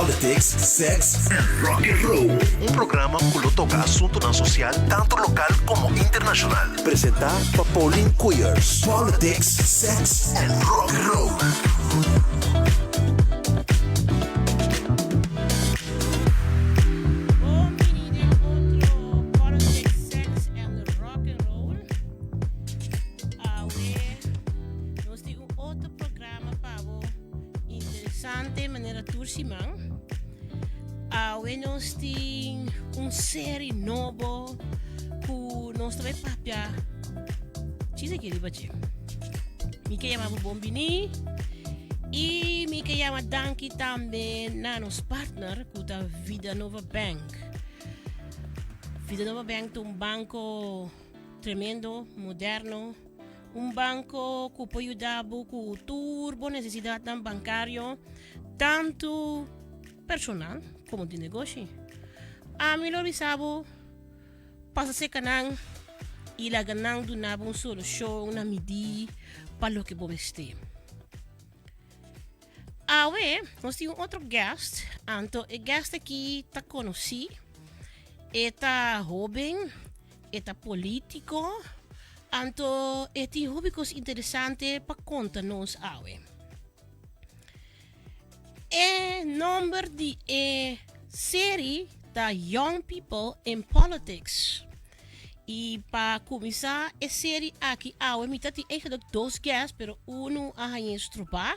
Politics, Sex and Rock and Roll. Un programa cu lo toca asuntonan social tanto local como internacional. Presenta pa Pauline Koeyers. Politics, Sex and Rock and Roll. Bon bini den otro Politics, Sex and Rock and Roll. Awe nos tin un otro programa pa bo interesante manera tur siman. Awe nos tin un serie nobo ku nos ta bai papia chis aki riba dje. Mi ke yama bo bon bini i mi ke yama danki tambe na nos partner ku ta Vida Nova Bank. Vida Nova Bank ta un banko tremendo, moderno, un banko ku por yuda bo ku tur bo nesesidatnan bankario, tantu personal komo di negoshi. Ami lo bisa bo pasa serka nan i laga nan duna bo un solushon na midí pa loke bo mester. Awe nos tin un otro guest, anto e guest aki ta konosí, e ta hoben, e ta polítiko, anto e tin hopi kos interesante pa konta nos awe. E nomber di e serie ta Young People in Politics. I pa kuminsá e serie aki awe mi ta tin eigenlijk dos guest pero unu a haña strobá.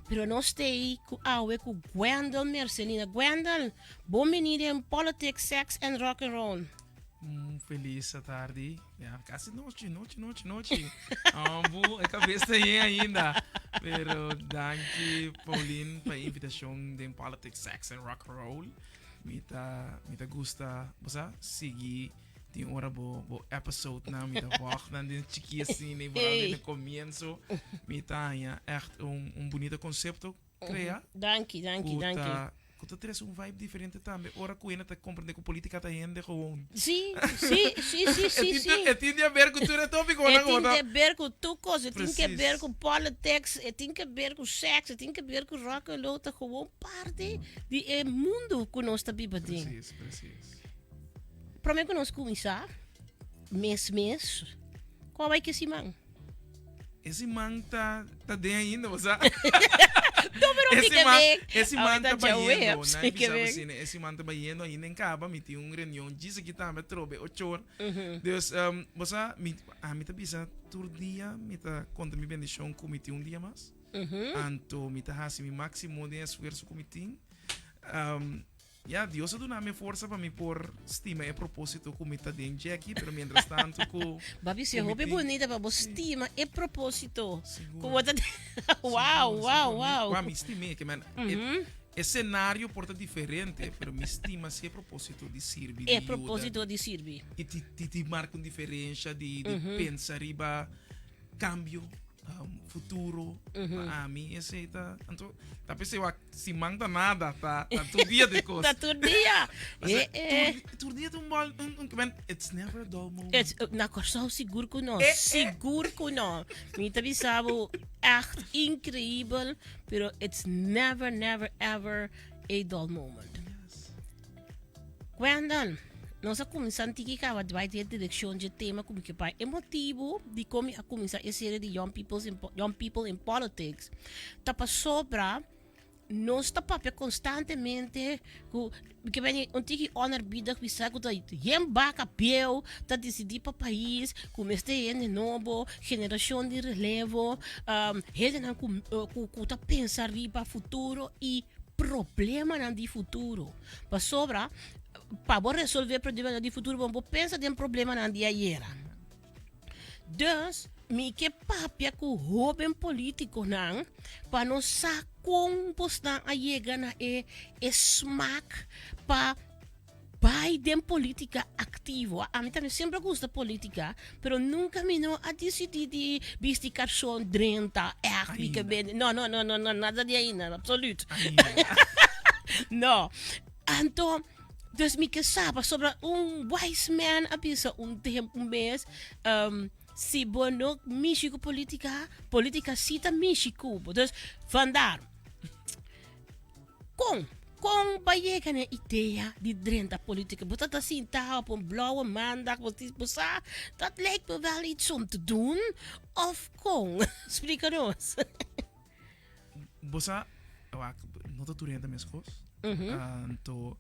Pero nos stay ku awe ku Gwendel Mercelina. Gwendel, bon bini den Politics, Sex and Rock and Roll. Un feliz tardi. Ya, casi nochi, nochi, nochi, nochi. Ambu, e cabeza ta yen ainda. Pero danki, Pauline, pa e invitacion den Politics, Sex and Rock and Roll. Mi ta, mi ta gusta, bo sa, sigui tin ora bo, bo episode nan, mi ta volg nan den chiki asina, y vooral den e comienzo. Mi ta haña echt un, un bunita concepto crea. Danki, danki, Ku danki. ta, ku ta trese un vibe diferente tambe. Ora ku hende ta komprende ku politika ta hende gewoon. Sí, sí, sí, sí, sí, E tin sí. e tin di haber ku tur e topikonan E tin ku ke ber ku tur kos, e tin ke ber Precies. ku politics, e tin ke ber ku seks, e tin ke ber ku rock and roll, ta gewoon parti di e mundu ku nos ta biba den. Precies, precies. Prome ku nos kuminsá, mes mes, kua bai ke siman? E siman ta ta den ainda, bo sa. No, pero E mi ke siman, ven. e siman Ahorita ta bayendo, djaweps, na mi ke bisa ven. asina, e siman ta bayendo ainda en kaba, mi tin un reunion djis aki tambe atrobe ocho or. Dus, um, bo sa, mi, ami ta bisa tur dia mi ta konta mi bendishon ku mi tin un dia mas. Anto mi ta hasi mi máksimo den esfuerso ku mi tin. Um, Ya, Dios a duna mi e forsa pa mi por stima e propósito ku mi ta den dje aki, pero mientras tanto ku Babi, si ku mi hopi tin bunita pa bo Sí. stima e propósito ku Sigur. bo ta den. Wow, Sigur, wow, sigur. Mi, wow. wa, mi stim'é, ke men, e, e senario por ta diferente, pero mi stima si e propósito di sirbi, di E yuda, propósito di sirbi. i di, di, di marka un diferensha, di, di pensa riba kambio. Um, futuro mm -hmm. pa ami esei ta anto ta pensei wak siman ta nada ta ta tur dia de kos ta tur dia eh, eh. Tur, tur dia ta un bal un, un, man, it's never a dull moment it's, uh, na Kòrsou sigur ku no eh, eh. sigur ku no mi ta bisa bo echt increíbel pero it's never never ever a dull moment yes. Gwendon, nos a kuminsá tiki kaba bai den e direkshon dje tema ku mi ke bai. E motibu dikon mi a kuminsá e serie di Young Peoples in Young People in Politics ta pasobra nos ta papia konstantemente ku mi ke bini un tiki onerbiedig bisa ku ta yen baka bieu ta disidí pa pais ku mester hende nobo, generashon di relevo, hendenan ku ku ta pensa riba futuro i problemanan di futuro. Pasobra, pa bo resolve problemanan di futuro, bo no por pensa den problemanan di ayera. Dus, mi ke papia ku hoben politikonan pa nos sa kon bosnan a yega na e e smak pa bai den politika aktivo. Ami tambe semper a gusta politika, pero nunka mi no a disidí di bisti karson drenta, ègt, mi ke bende. No, no, no, no, no, nada di ainda, absoluut. No. Anto, dus mi ke sa, pasobra un wise man a bisa un tempu un bes, um, si bo no mishi ku politika, politika si ta mishi ku bo. Dus, vandaar, kon? Kon bo a yega na e idea di drenta politica? Bo ta sinta op un blauwe maandag, bo di, bo sa, dat lijkt me wel iets om te doen, of kon? Splika nos. Bo sa, wak, no ta tur hende meskos. Anto,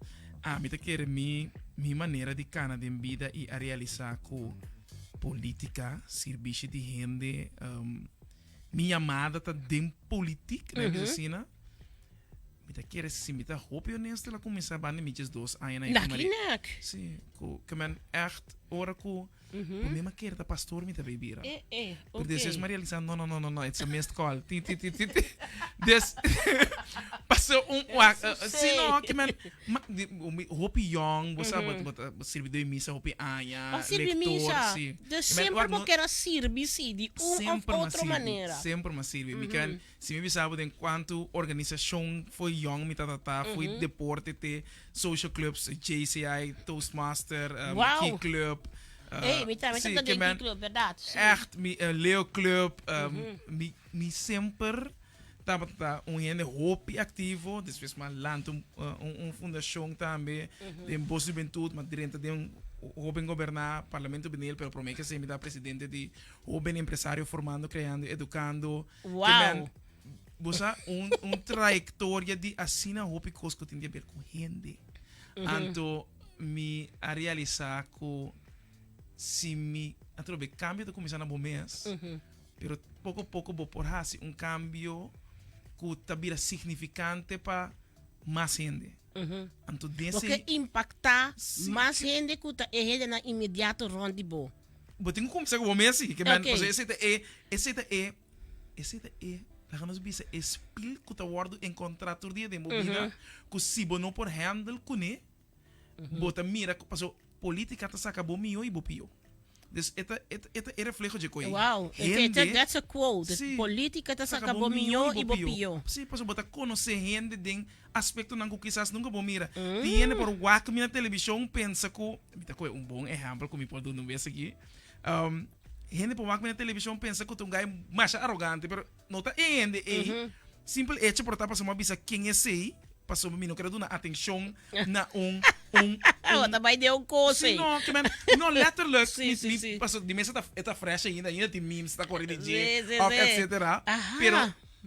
ami ta kere mi, mi manera di kana den bida i a realisa ku politica, sirbishi di hende, mi yamada ta den politik, na bisa asina. Mi ta kere si mi ta hopi honesto la kuminsá banda mi 12 aña na Nak i nak. Sí, ku ke men echt ora ku mm -hmm. mi kere ta pastor mi ta bay bira. Eh, eh, okay. Pero despues mi realisa no no no no no it's a missed call. Ti ti ti ti. ti. Des pasó un wak uh, sí no ke men ma, di, mi, hopi young, bo sa mm -hmm. bo bo sirbi den misa hopi aña, Pa sirbi lector, misa. sí. Dus Ke men, semper wak, bo no, kera sirbi sí di un of semper ma otro sirbi, manera. semper ma sirbi. Mi ken Si mi bisa bo den cuanto organisacion fo'i yong mi ta tata, fo'i deporte te social clubs, JCI, Toastmaster, Wow. Key Club. Ey, mi tambe sí, tata ke den Key men Club, berdad. Sí. Echt, mi Leo Club, mi, mi semper tabata un hende hopi activo, despues mi a lanta un, un, un fundacion tambe den Bos Juventud, mi a drenta den Hoben Goberna, Parlamento Benil, pero prome ke esei mi ta presidente di Hoben Empresario Formando, Creando, Educando. Wow. Ke men, bo sa un, un trayectoria di asina hopi kos ku tin di haber ku hende. Anto mi a realisa ku si mi, atrobe kambio ta kuminsá na bo mes, pero poko poko bo por hasi un kambio ku ta bira signifikante pa mas hende. Anto den Bo ke esei impaktá Sí, mas ke- hende ku ta e hendenan inmediato rònt di bo. Bo tin ku kuminsá ku bo mes si. Ke men, Oké. pasobra esei ta e, esei ta e, esei ta e, laga nos bisa, e spil ku ta wòrdu enkontrá tur dia den bo bida, ku si bo no por handle kuné, bo ta mira ku, pasobra polítika ta saka bo mihó i bo pió. Dus e ta, e ta, e ta e refleho dje koe. Wow, Hende, that's a quote. Sí. Polítika ta saka bo mihó i bo pió. Sí, pasobra bo ta konosé hende den aspektonan ku kisas nunka bo mira. Tin hende por wak mi na televishon pensa ku, mi ta kohe un bon ehèmpel ku mi por duna un bes aki. Hende por wak mi na televishon pensa ku ta un gai masha arogante, pero no ta e hende ei. Simpel echo por ta pasobra mi a bisa ken esei, pasobra mi no kere duna atenshon na un, un, Bo ta bai den un kos Sí, ei. no, ke men, no, letterlijk, Sí, mi, sí, mi, sí. pasobra di mes e ta, e ta fresh ainda, ainda tin memes ta kore di dje, Sí, sí, òf sí. etcetera. Aha. Pero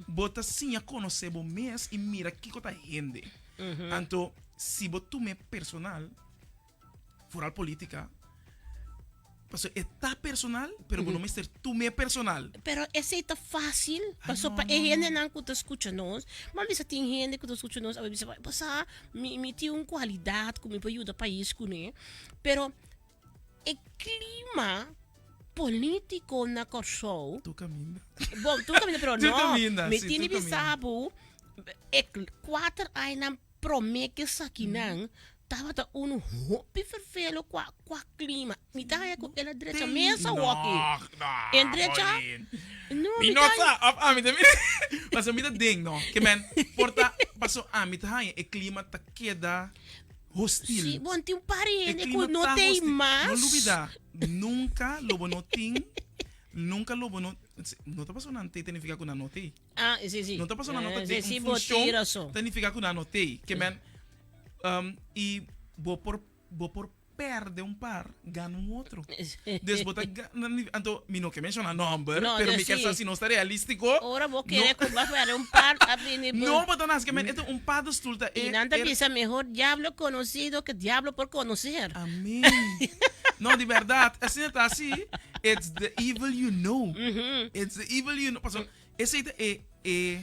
Bo ta siña konosé bo mes i mira kiko ta hende. Anto, si bo tum'é personal, foral polítika, pasobra e ta personal, pero bo no mester tum'é personal. Pero esei ta fásil, Ai, pasobra no, pa e no, no. hendenan ku ta skucha nos, bo bisa tin hende ku ta skucha nos, a bisa, bo sa, mi mi tin un kualidat ku mi por yuda pais kuné, pero E klima polítiko na Kòrsou. Tur kaminda. Bon, tur kaminda, pero Tur no. kaminda, Mi sí, tin di tur bisa kaminda. bo, e kuater añanan promé ku esakinan tabata un hopi fervelo kua kua klima. Mi ta haña ku el a drecha mes awoki. No, no, En drecha? Pauline. No, Mi mi no ta sa, of ami ta mira. Paso mi ta den, no. Ke men, por ta, paso ami ta haña e klima ta keda hostil. Sí, bon, tin un par di E hende ku clima no ta tei hostil. mas. No lubida, nunca lo bo no tin, nunca lo bo no, no ta pasobra nan tei ta nifica ku nan no tei. Ah, sí, sí. No ta pasobra nan no ta Eh, den sí, un bo funcion tin razon. ta nifica ku nan no tei. Ke men, um, i bo por, bo por perde un par, gana un otro. Dus bo ta ga- na ni- anto mi no ke menciona nomber, No, pero dus mi ker sí. sa si nos ta realistico. Ora bo kere No. ku bo a perde un par, a bini bo. No, bo ta nas ke men, e ta un paddenstoel ta Y e nan ta er- bisa mehor diablo conocido que diablo por conocer. Amén. No, di berdad, asina ta así. It's the evil you know. It's the evil you know. Paso, esei ta e, e,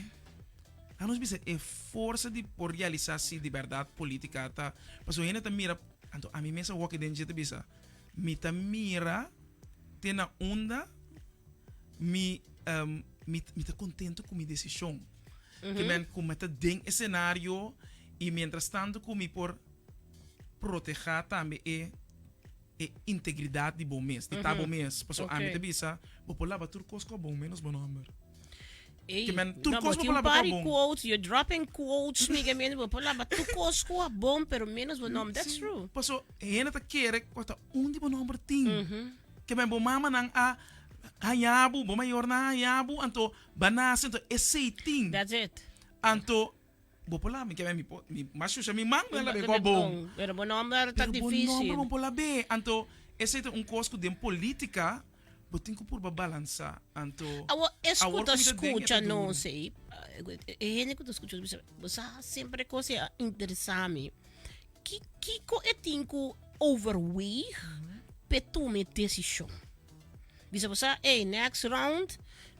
a nos bisa, e forsa di por realisa si di berdad politica ta, paso hende ta mira, anto ami mes a wak den dje ta bisa, mi ta mira te na unda mi, mi, mi ta contento cu mi decision. Ke men cu mi ta den e scenario y mientras tanto cu mi por proteha tambe e e integridad di bo mes, di ta bo mes. Pasobra ami ta bisa, bo por laba tur cos cu a bon menos bo nomber. Ey, Ke men, tur no, cos bo bo tin por laba cu a party bon. quotes, you're dropping quotes, mi ke men, bo por laba tur cos cu a bon, pero menos bo nomber. That's Sí, true. Paso, hende ta kere cu ta un di bo nomber tin. Ke men, bo mamanan a haña bo, bo mayornan a haña bo, anto bo a nace, anto esey tin. That's it. Anto. Bo por labe, ke mi por, mi mas shusha mi man, mi a labe ku a bon. Pero bo nomber ta Pero bo difícil. nomber bo por labe. Anto, esei ta un kos ku den polítika bo tin ku purba balansá. Anto, Awor, es ku awor ta ku mi ta den e skucha ta duru. nos ei, e hende ku ta skucha nos bisa, bo sa semper e kos ei a interesá mi. Ki, kiko e tin ku overweeg p'e tuma e desishon? Bisa bo sa, ey, next round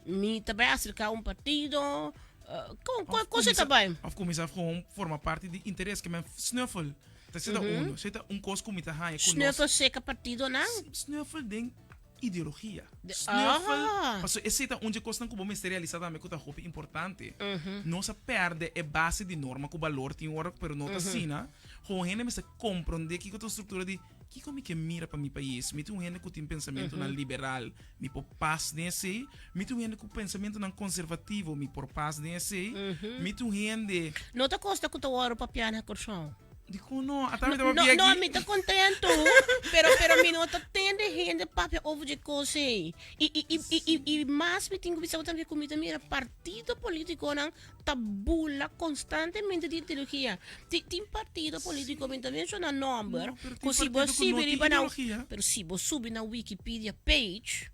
mi ta bai acerca un partido. Con, con, con se ta bai? Of cuminsa gewoon forma parti di interes, ke men snuffel. Ta seta uno, seta un kos ku mi ta haña ku nos. Snuffel seka partidonan? Snuffel den ideologia. Snuffel, paso esei ta un dje kosnan ku bo mester realisa tambe ku ta hopi importante. Nos a pèrdè e base di norma ku balor tin ora, pero no ta asina. Gewoon hende mester komprondé kiko ta un struktura di Kiko mi ke mira pa mi pais? Mi ta un hende ku tin pensamentunan liberal, mi por pas den esei. Mi ta un hende ku pensamentunan konservativo, mi por pas den esei. Mi ta un hende. No ta kosta ku ta wòrdu papiá na Kòrsou. Dikon no? Ata mi ta papia aki. No, mi ta kontentu, pero pero mi no ta tende hende papia over dje kos ei. I i i i i i mas mi tin ku bisa bo tambe ku mi ta mira partido politikonan ta bula konstantemente di ideologia. Tin tin partido politiko, mi no ta menshoná nòmber, No, pero tin ku si bo partido ku no sibi tin riba nan, ideologia. pero si bo subi nan Wikipedia page,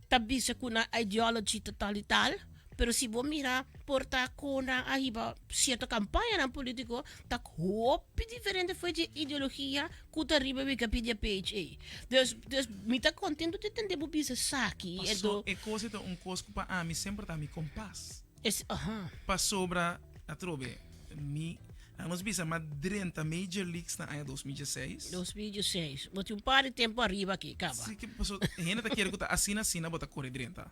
ta bisa ku nan ideology ta tal i tal, pero si bo mira por ta kon nan a hiba sierto kampañanan politiko, ta hopi diferente for dje ideologia ku ta riba Wikipedia page ei. Dus, dus mi ta kontento di tende bo bisa esaki. Paso e kos ei ta un kos ku pa ami semper ta mi kompas. Es, aha. Pasobra, atrobe, mi, laga nos bisa, m'a drenta Major Leagues na aña 2016. 2016. Bo tin un par di tempu ariba aki, kaba. Si, ke paso, hende ta kere ku ta asina asina bo ta kore drenta.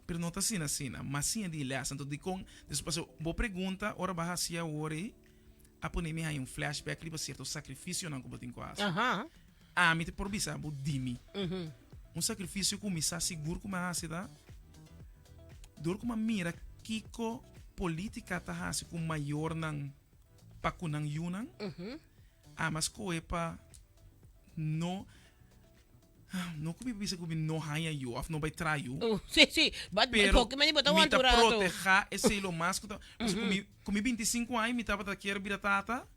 Pero no ta asina asina. M'a siña di e lès. Anto dikon, dus paso, bo pregunta ora bo a hasi awor ei, a pone mi haña un flashback riba sierto sakrifisionan ku bo tin ku hasi. Ami ta por bisa bo di mi. Un sakrifisio ku mi sa sigur ku mi a hasi ta dor ku mi a mira kiko politika ta hasi ku mayornan pa ku nan yunan, ami a skohe pa no No ku mi bisa ku mi no haña yu òf no bai traha yu. Sí, sí. But Pero poke meni bo ta mi ta wanta un rato. protehá esei lo mas ku ta. Pasobra ku mi ku mi 25 aña mi tabata kier bira tata,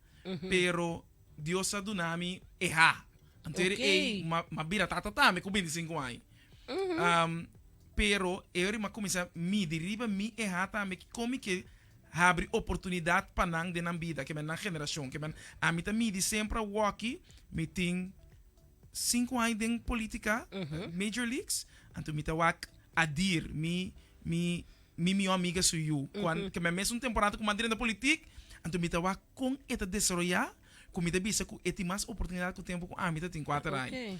pero Dios a duna mi e ha. Anto eri ei m'a m'a bira tata tambe ku 25 aña. Pero e ora m'a kuminsá midi riba mi e ha tambe kon mi ke habri oportunidat pa nan den nan bida, ke men nan generashon. Ke men ami ta midi semper awoki mi tin 5 aña den politica, major leagues, anto mi ta wak Adir, mi mi mi mihó amiga su yu. Cuan ke men mesun temporada ku mi a drenta politik, anto mi ta wak kon e ta desaroyá, ku mi ta bisa ku e tin mas oportunidat ku tempu ku ami ta tin kuater aña.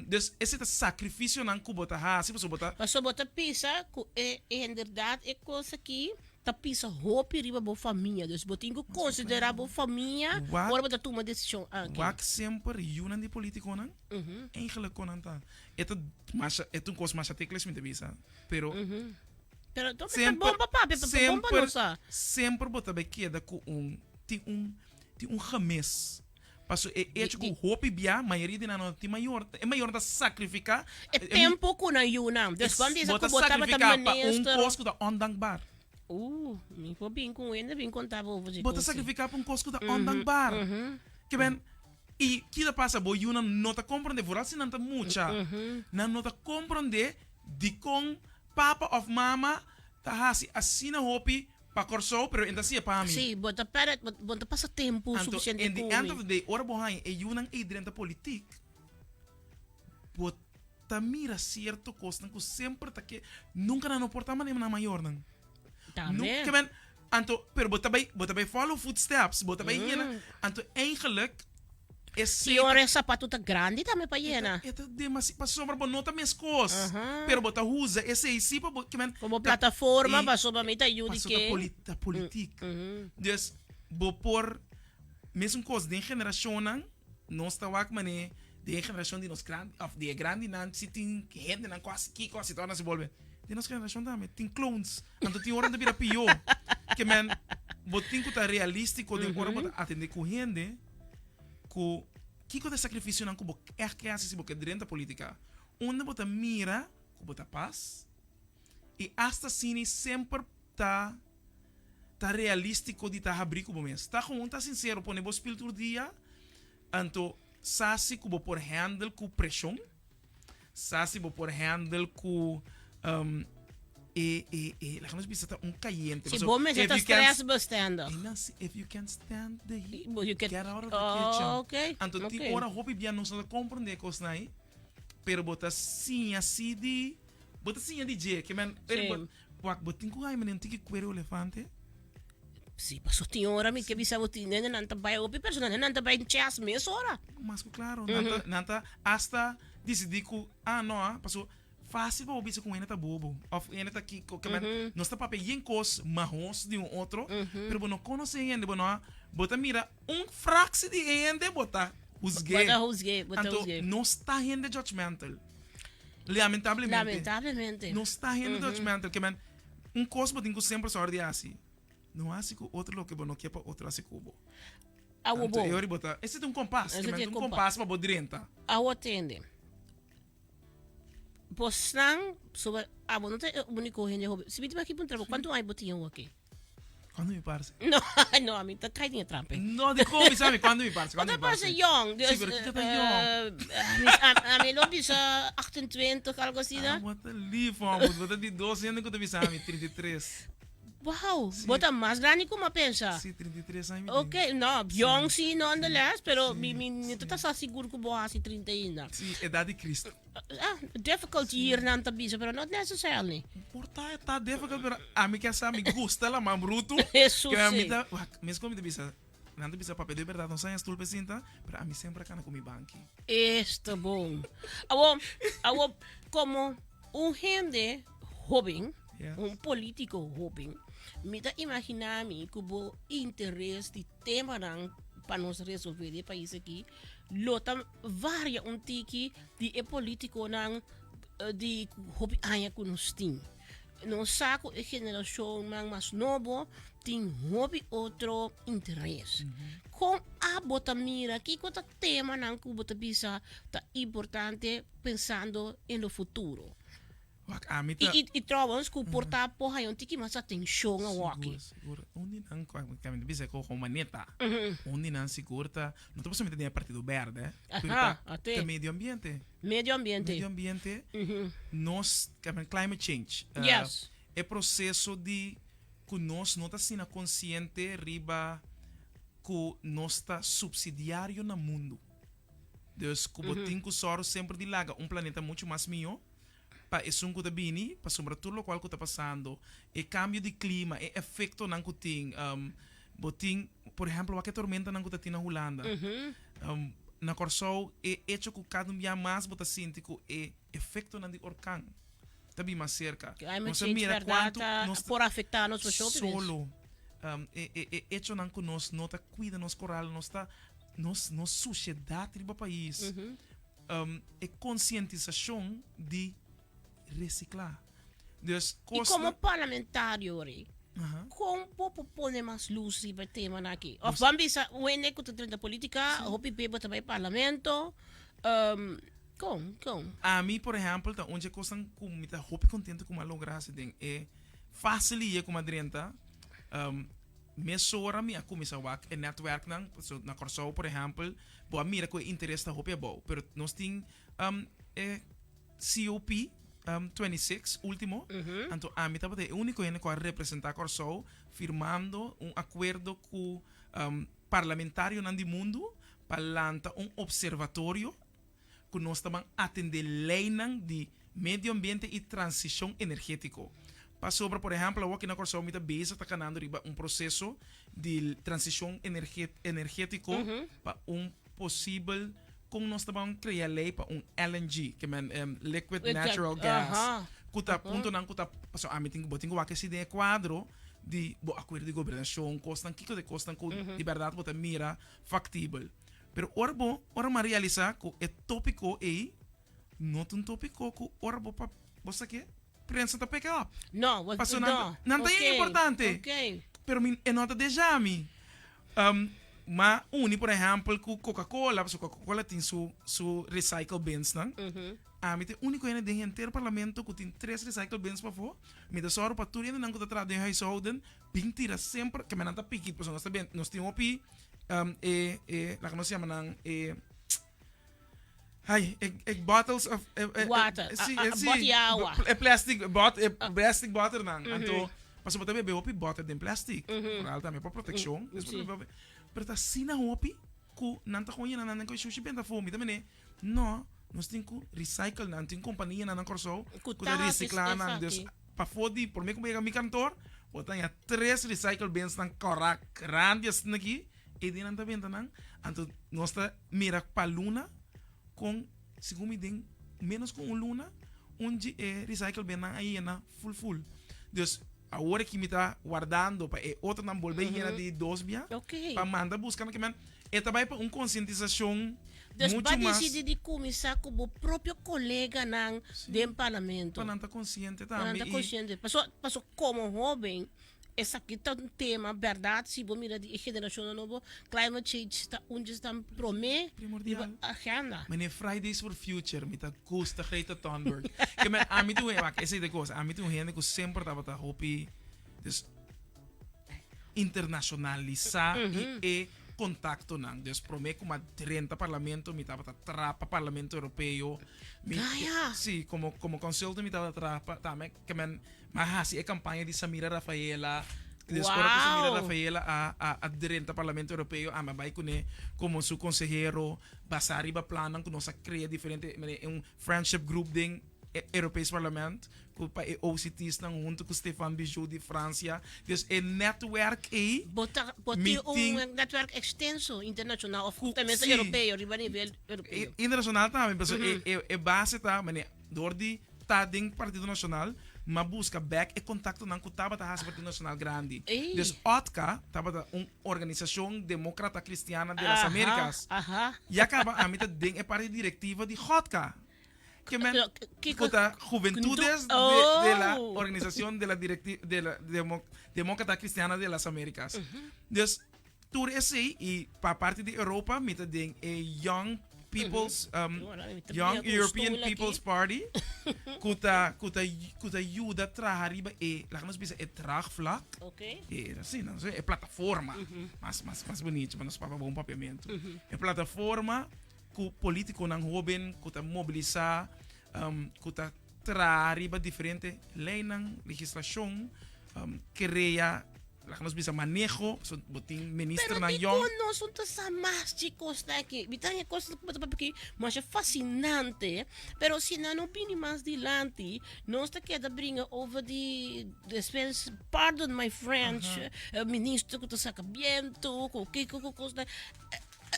Dus esei ta sakrifisionan ku bo ta hasi pasobra bo ta. Pasobra bo ta bisa ku e inderdat e kos aki ta pisa hopi riba bo famia. Dus bo tin ku konsiderá bo famia ora bo ta tuma desishon aki. Wak semper yunan di politikonan, eigenlijk kon nan ta. E ta masha, e ta un kos masha tekles mi ta bisa, pero Pero ta bon pa papia, ta bon pa nos sa. Semper bo ta bai keda ku un, tin un, tin un gemis. Paso e hecho ku hopi bia, mayoria di nan no tin mayor, e mayornan ta sakrifiká. E tempu ku nan yunan. Dus ban bisa ku bo tabata Bo ta sakrifiká pa un minister. kos ku ta ondankbaar. Mi por bin ku hende bin konta bo over di Bo ta kos. sakrifiká pa un kos ku ta ondankbaar. Ke men, i ki ta pasa? Bo yunan no ta komprondé, vooral si nan ta mucha, nan no ta komprondé dikon papa òf mama ta hasi asina hopi Pa Kòrsou, pero e ta hasié pa mi. Sí, bo ta pèrdè, bo, bo ta pasa tempu Anto, sufisiente in the ku end mi. of the day, ora bo haña e yunan ei drenta politik, bo ta mira sierto kosnan ku semper ta ke, nunka nan no por ta manera nan mayornan. Tambe. Nunka, ke men, anto, pero bo ta bai, bo ta bai follow footsteps, bo ta bai yena, anto eigenlijk Si ora e sapatu ta grandi tambe pa yena. E ta demasi pasobra bo no ta meskos. Pero bo ta usa esei si pa bo ke men. Komo plataforma pasobra mi ta yu di ke. Pasobra ta politik. Dus bo por mesun kos den generashonnan nos ta wak mane den e generashon di nos grandi of di e grandinan si tin hendenan ku hasi kiko hasi tor nan si bolbe. Den nos generashon tambe tin clones anto tin ora nan ta bira pió. Ke men bo tin ku ta realístiko den ora bo ta atendé ku hende. Ku kiko ta e sakrifisionan ku bo ègt ke hasi si bo ke drenta politika? Unda bo ta mira ku bo ta pas? I asta asina semper ta. Ta realístiko di ta habrí ku bo mes. Ta gewoon ta sinsero, pone bo spil tur dia, anto sa si ku bo por handle ku preshon, sa si bo por handle ku e e e laga nos bisa ta un kayente. Si bo mester ta stressbestendig. If you can stand the heat, you get out of the kitchen. Oh, okay. Anto tin ora hopi bia nos no ta komprondé e kosnan ei, pero bo ta siña si di, bo ta siña di dje, ke men, Wak, bo tin ku haña manera un tiki kuero elefante? Si, paso tin ora mi ke bisa bo tin nene nan ta bai hopi persona nan ta bai chas mes ora. Mas ku klaro, nan ta, nan ta hasta disidí ku, ah no ah, paso fásil pa bo bisa ku un hende ta bobo òf un hende ta kiko, ke men nos ta papia yen kos mahos di un otro, pero bo no konosé e hende, bo no a, bo ta mira un fraksie di e hende bo ta husg'é. Bo ta husg'é, bo ta Anto husg'é. nos ta hende judgmental. Lamentablemente. Lamentablemente. Nos ta hende judgmental. Ke men, un kos bo tin ku semper sòru di hasi, no hasi ku otro loke bo no ke pa otro hasi ku bo. Awo Anto bo. e ora bo ta, ese ta un kompas. Ese Ke men ta ta un kompas. kompas pa bo drenta. Awo tende. Bosnan, sobre, abo no ta e úniko hende hoben. Si mi tin aki puntra bo, kuantu aña bo tin awo aki? Cuando mi parce? No, no, a mi ta kai den e trampa. No, di kon mi sabi cuando mi parce, cuando mi Bo ta parce. parce jong. Dus, Sí, pero kiko ta jong? A mi lo bisa 28, algo asina. Ah, bo ta lief, man. Bo ta di dos hende ku ta bisa mi, 33. Wow, bo ta mas grandi ku mi a pensa. Sí, 33 aña mi tin. Ok, no, jong sí nonetheless, pero mi mi no ta sa sigur ku bo hasi 30 ainda. Sí, edad di Cristo. Ah, difficult year nan ta bisa, pero not necessarily. Por ta e ta difficult, pero ami ke sa mi gusta la man bruto. Eso Que ami sí. ta, wak, mes como mi ta bisa, nan ta bisa papia de verdad, no saña stoel pe sinta, pero ami sempre a cana cu mi banki. Esto bon. Awo, awo, como un hende hoben, Yes. un politico hoben, mi ta imagina mi cu bo interes di temanan pa nos resolve di e pais aki lo ta varia un tiki di e politiconan di hopi aña cu nos tin. Nos sa cu e generacionnan mas nobo tin hopi otro interes. Con abo ta mira kico ta temanan cu bo ta bisa ta importante pensando en lo futuro? Wak, ami ta. I, i, i trouwens, ku por ta por haña un tiki mas atenshon awaki. Sigur, sigur. Un di nan, ku ami ta bisa ku komo maneta. Un di nan sigur ta, no ta pasobra mi ta den e partido berde, pero Aha, ta, ate. ta medio ambiente. Medio ambiente. Medio ambiente, nos, climate change. Yes. E proseso di ku nos no ta asina konsiente riba ku nos ta supsidiario na mundu. Dus ku bo tin ku sòru semper di laga un planeta muchu mas mihó pa esun ku ta bini, pasobra tur lokual ku ta pasando, e kambio di klima, e efektonan ku tin, bo tin, por ehèmpel, wak e tormentanan ku ta tin na Hulanda. Na Kòrsou, e echo ku kada un bia mas bo ta sinti ku e efektonan di orkan ta bin mas serka. Climate Nos a change mira bèrdat kuantu ta nos por afektá nos pa shopi mes. solo, e e e echonan ku nos no ta kuida nos koral, nos ta nos nos sushedat riba pais. E konsientisashon di resiklá. Dus I kos komo parlamentario ori, kon bo por pone mas lus riba e temanan aki? Òf ban bisa un hende ku ta drenta politika, hopi be bo ta bai parlamento, kon, kon? Ami por ehèmpel ta un dje kosnan ku mi ta hopi kontento ku mi a logra hasi den e fase liye ku mi a drenta, Mesora mi a kuminsá wak e nètwèrknan, pasobra na Kòrsou por ehèmpel bo a mira ku e interes ta hopi abou, pero nos tin e COP 26 último, anto ami tabata e úniko hende ku a representá Kòrsou firmando un akuerdo ku parlamentarionan di mundu pa lanta un opservatorio ku nos ta ban atendé leinan di medio ambiente i transishon energétiko. Pasobra, por ehèmpel, awor aki na Kòrsou mi ta bezig ta kanando riba un proseso di transishon energétiko pa un posibel kon nos ta ban krea lei pa un LNG, ke men liquid natural gas, ku ta puntonan ku ta, pasobra ami tin, bo tin ku wak esei den e kuadro di bo akuerdo di gobernashon, kosnan, kiko ta e kosnan ku di bèrdat bo ta mira faktibel. Pero ora bo, ora mi a realisa cu e topico ey no ta un topico cu ora bo pa, bo sa ke, prensa ta pick up. No, wa, Pasobra nan no. ta, nan ta Ok, importante. ok. Pero mi, e no ta deja mi. Ma uni por ehempel ku Coca-Cola, pasobra Coca-Cola tin su su recycle bins nan. Ami ta e úniko hende den henter parlamento ku tin tres recycle bins pafó. Mi ta sòru pa tur hendenan ku ta traha den huishouden bin tira semper, ke nan ta piki, pasobra nos ta ben, nos tin hopi e e laga nos yama nan e ai e e bottles of e e Water, si a- a- si bot di awa. e plastic bot e plastic botter nan. Anto pasobra bo ta bebe hopi botter den plastic, vooral tambe pa protekshon. Despues bo ta bebe hopi, pero ta asina hopi ku nan ta kon yena nan den shushi benta afó. Mi ta mene no, nos tin ku recycle nan. Tin kompanianan na Kòrsou Ku ku ta ta hasi resiklá nan. Dus esaki. pafó di promé ku bo yega mi kantor, bo ta haña tres recycle bins nan kòrá grandi asina aki, e di nan ta benta nan. Anto nos ta mira pa luna kon segun mi den ménos ku un luna un dje e recycle bin nan a yena ful ful. Dus awor aki mi ta wardando pa e otronan bolbe yena di dos bia pa manda buska nan ke men e ta bai pa un konsientisashon Dus muchu ba mas. disidi di kuminsá ku bo propio koleganan den parlamento. Pa nan ta konsiente Pa nan tambe ta i. konsiente. Paso paso komo hoben Esaki ta un tema berdad si bo mira di e generacionnan nobo, climate change ta un djesnan prome riba agenda. Meneer Fridays for Future, mi ta gusta Greta Thunberg. Ke men ami ta un hende, wak esei ta e kos, ami ta un hende ku semper tabata hopi dus internacionalisa i e kontaktonan. Dus prome ku mi a drenta parlamento mi tabata traha pa Parlamento Europeo. Mi, Gaya! Si, komo komo consultant mi tabata traha pa tambe ke men Mi a hasi e kampaña di Samira Rafaela. Despues ora ku Samira Rafaela a a a drenta Parlamento Europeo, ami a bai kuné komo su konsehero, basá riba plannan ku nos a krea diferente, mane un friendship group den e Europees Parlement ku pa e OCTsnan huntu ku Stéphane Bijoux di Fransia. Dus e netwerk ei Bo ta bo mi tin un tin netwerk ekstenso internashonal òf ku tenminste sí. europeo, riba nivel europeo. Internashonal tambe, pasobra e e e base ta mane dor di ta den Partido Nacional, m'a busca bek e contactonan cu tabata haci Partido Nacional grandi. Ey. Dus ODCA tabata un Organizacion Democrata Cristiana de las Aha, Americas. aha. Ya caba ami ta den e parti directiva di GODCA. Ke men Pero, kiko- cu ta Juventudes de, Oh. de la Organizacion de la Directi-, de la Demo-, Democrata Cristiana de las Americas. Dus Tur esei y pa parti di Europa mi ta den e Young People's Young European People's Party cu ta cu ta cu ta yuda traha riba e laga nos bisa e draagvlak e si no e plataforma mas mas mas bonito pa nos papia bon papiamento e plataforma cu politiconan hoben cu ta mobilisa cu ta traha riba diferente leynan legislacion crea Laga nos bisa maneho, pasobra bo tin ministernan Pero yong. dikon nos no ta sa mas dje kosnan aki? Mi ta haña kosnan ku bo ta papia aki masha fasinante, pero si nan no bini mas dilanti, nos ta keda bringa over di despues, pardon my French, minister ku ta saka bientu, ku kiko ku kosnan.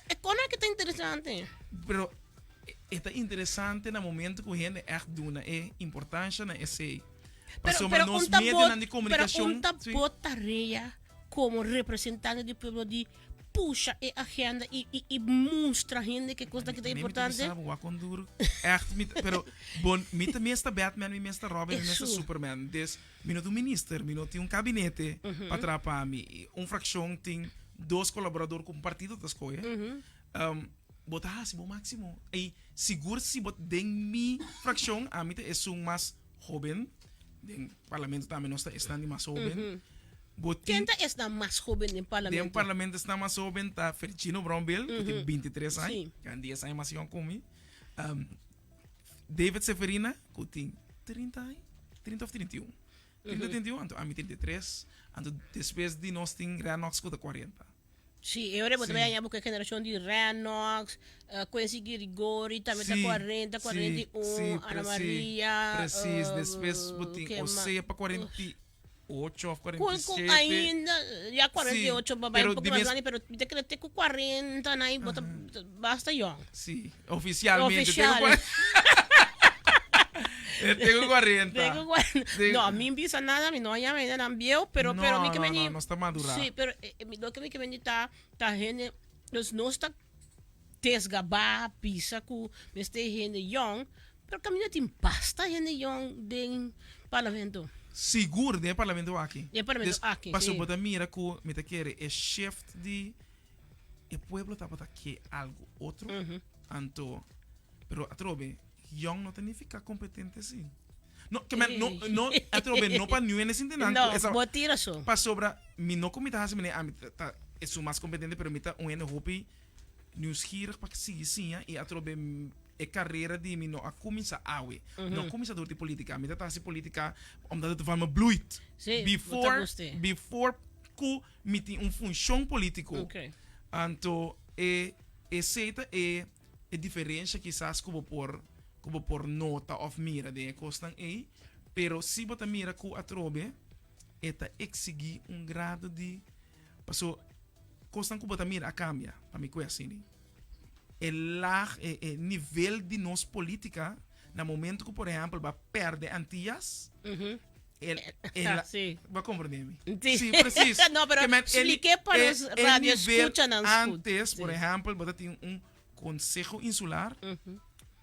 E kon aki ta interesante. Pero e ta interesante na momento ku hende ègt duna e importansha na esei. Pero, Pasobra pero nos un ta medionan di bo, pero komunikashon. un ta Sí. bo tarea komo representante di pueblo di pusha e agenda i, i, i mustra hende ke kos ta Mi importante. Mi wak kon duro. Echt, mi ta- pero bon, mi ta mes ta Batman, mi mes ta Robin, mi mes ta Eso. Superman. Dus mi no tin un minister, mi no tin un kabinete pa traha pa mi. Un frakshon tin dos kolaborador ku un partido ta skohe. Bo ta hasi bo máksimo. I sigur si bo den mi frakshon, ami ta esun mas Hoben, den parlamento tambe nos ta esnan di mas hoben. Bo tin Ken ta esnan mas hoben den parlamento? Den parlamento esnan mas hoben ta Fergino Brownbill, ku tin 23 aña, kan 10 aña mas yòn ku mi. David Severina, ku tin 30 aña, 30 òf 31. 30, 31, anto ami 33. Anto despues di nos tin Renox ku ta 40. Sí, e ora bo ta Sí. bai haña bo ku e generashon di Renox, Quincy Girigori tambe ta Sí, 40, sí, 41, sí, Ana presi- Maria. Precies, despues bo tin ke ma- Osea pa 48 of Ku, ku 47. ainda, ya 48 Sí, ba bai pero un poko di mas mes- grandi, pero mi ta kere te ku 40 na bo ta basta yòn. Sí, oficialmente. Oficial. Tengo Tengo 40. Tengo 40. Tengo- No, mi bisa nada, mi no a llama ainda nan bieu, pero, No, pero mi ke no, meni. no, no está madurá. Sí, pero eh, eh, lo ke mi ke meni ta, ta hende, dus nos ta desgabá, bisa ku mester hende yong, pero kaminda tin basta hende yong den parlamento. Sigur den e parlamento aki. Den e parlamento Dus, aki, pasobra sí. bo ta mira ku mi ta kere e shift di. E pueblo tabata ke algu otro, anto, pero atrobe, yong no ta nifiká kompetente si. No, ke men, no, no, atrobe, no pa niun hende sinti nan No, ku esa, bo tin rason. pasobra mi no ku mi ta hasi manera ami ta, ta esun mas kompetente, pero mi ta un hende hopi nieuwsgierig pa sigui siña i atrobe e karera di mi no a kuminsá awe. No a kuminsá dor di politika. Mi ta ta hasi politika omdat het van me bloeit. Sí, bo ta Before, gust'é. before ku mi tin un funshon polítiko. Ok. Anto e esei ta e e diferensha kisas ku bo por ku bo por nota òf mira den e kosnan ei, pero si bo ta mira ku atrobe e ta eksigí un grado di paso kosnan ku bo ta mira a kambia pa mi ku e asina. E lag e e nivel di nos polítika na momento ku por ehèmpel bo a pèrdè Antias El, el, Ah, sí. Bo a comprende mi? Sí. Sí, precies. No, pero Ke men, el- expliqué pa el- nos el radio nivel escuchanan goed. Antes, por Sí. ejemplo, bo ta tin un consejo insular.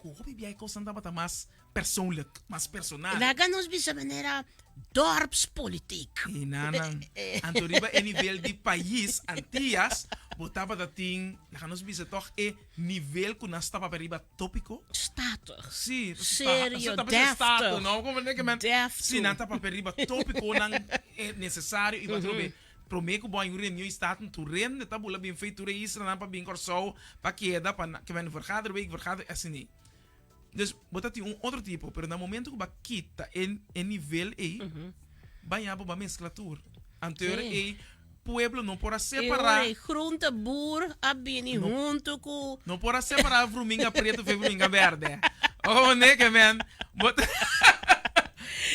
Ku hopi bia e kosnan tabata mas persoonlijk, mas personal. Laga nos bisa manera dorpspolitiek. E nanan. Anto riba e nivel di pais, Antillas, bo tabata tin, laga nos bisa toch e nivel ku nan staba pa riba tópiko. Statig. Sí, Serio, ta bisa stato, deftig. no? Como ke men, Deftig. Sí, nan ta papia riba tópikonan nesesario i atrobe promé ku bo hay un reunion i staten tur rende ta bula bin fei tur e islanan pa bin Kòrsou pa keda pa ke men vergaderweek, vergader asina. Dus bo ta tin un otro tipo, pero na momento ku bo a kita e e nivel ei, baña bo ba meskla tur. Anto Sí. ei pueblo no por a E separá. ora e groenteboer a bini No. hunto ku No por a separá vruminga preto fe vruminga berde. Oh, nee, ke men. Bo ta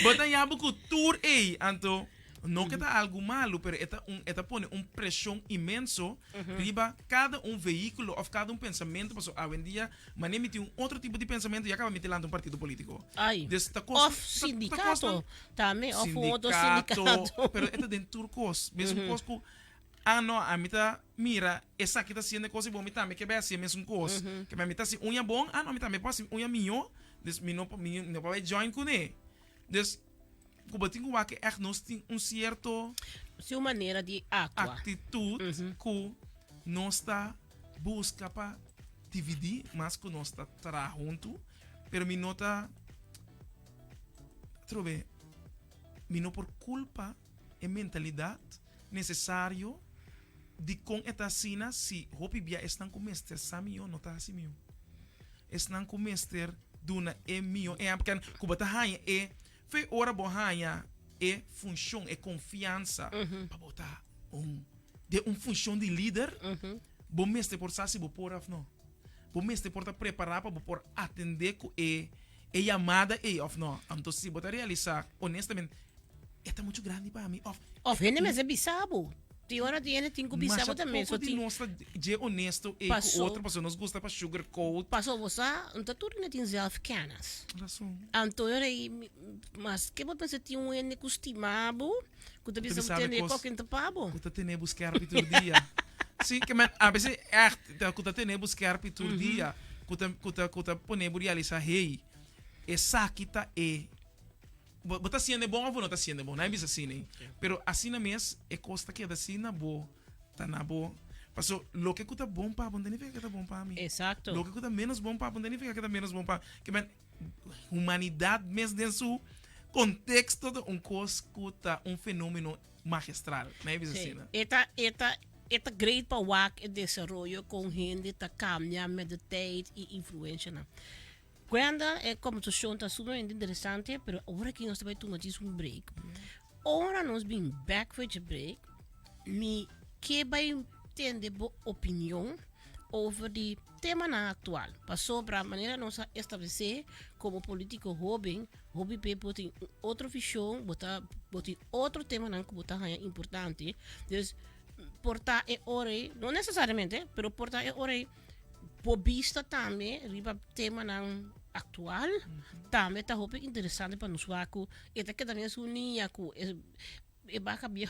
bo ta haña bo ku tur ei. Anto No ke ta algu malu, pero e ta un e ta pone un preshon inmenso riba kada un vehíkulo òf kada un pensamentu, pasobra awendia manera mi tin un otro tipo di pensamentu ya kaba mi ta lanta un partido polítiko. Ai, Dus ta kos òf ta ta sindikato kosnan tambe, òf un otro sindikato, sindikato. pero e ta den tur kos. Mesun kos ku, ah no, ami ta mira esaki ta hasiendo e kos i bo mi tambe ke bai hasi e mesun kos. Ke mi ta hasi uña bon, ah no, ami tambe por hasi uña mihó, dus mi no mi no por bai join kuné. Dus Ku bo tin ku wak echt nos tin un sierto. Si un manera di aktua. Aktitut ku nos ta buska pa dividí mas ku nos ta traha huntu. Pero mi no ta atrobe mi no por kulpa e mentalidat nesesario dikon e ta asina si hopi bia esnan ku mester sa mihó no ta hasi mihó. Esnan ku mester duna e mihó ehèmpel ku bo ta haña e fe ora bo haña e funshon, e konfiansa pa bo ta un den un funshon di lider, bo mester por sa si bo por òf no. Bo mester por ta prepará pa bo por atendé ku e e yamada ei òf no. Anto si bo ta realisá honestamente e ta muchu grandi pa mi òf. Òf hende mester bisa bo. Tin ora di hende tin ku bisa bo Masha tambe. poko So di tin nos ta dje honesto ei ku Paso. otro pasobra nos gusta pa sugar coat. Paso bo sa, no ta tur hende tin zelfkennis. Rason. Anto ora ei mi maske bo pensa tin un hende ku stima bo, ku ta Ku ta bisa bo bisa bo tene kos. koken ta pa bo. Ku ta tene bo skerpi tur dia. Si, ke men a bes ègt ta ku ta tene bo skerpi tur dia, ku ta ku ta ku ta pone bo realisa hey, esaki ta e Bo bo ta haciendo e bon of bo no ta haciendo e bon? Nan e bisa asina ei. Pero asina mes e cos ta keda asina bo ta na bo. Paso loke cu ta bon pa bo no ta nifica cu ta bon pa mi. Exacto. Loke cu ta menos bon pa bo no ta nifica cu ta menos bon pa mi. Ke men humanidad mes den su contexto ta un cos cu ta un fenomeno magistral. Nan e bisa Sí. asina. E ta e ta e ta great pa wak e desaroyo con hende ta cambia met de tijd y influencianan. Gwenda, e kombersashon ta sumamente interesante, pero ora aki nos ta bai tuma djis un break. Ora nos bin bek for dje break, mi ke bai tende bo opinion over di temanan aktual. Pasobra manera nos a establesé komo politiko hoben, hopi be bo tin un otro vishon, bo ta bo tin otro temanan ku bo ta haña importante. Dus por ta e ora ei, no nesesariamente, pero por ta e ora ei Bo bista tambe riba temanan aktual tambe ta hopi interesante pa nos wak ku e ta keda mes un niña ku e e baka bieu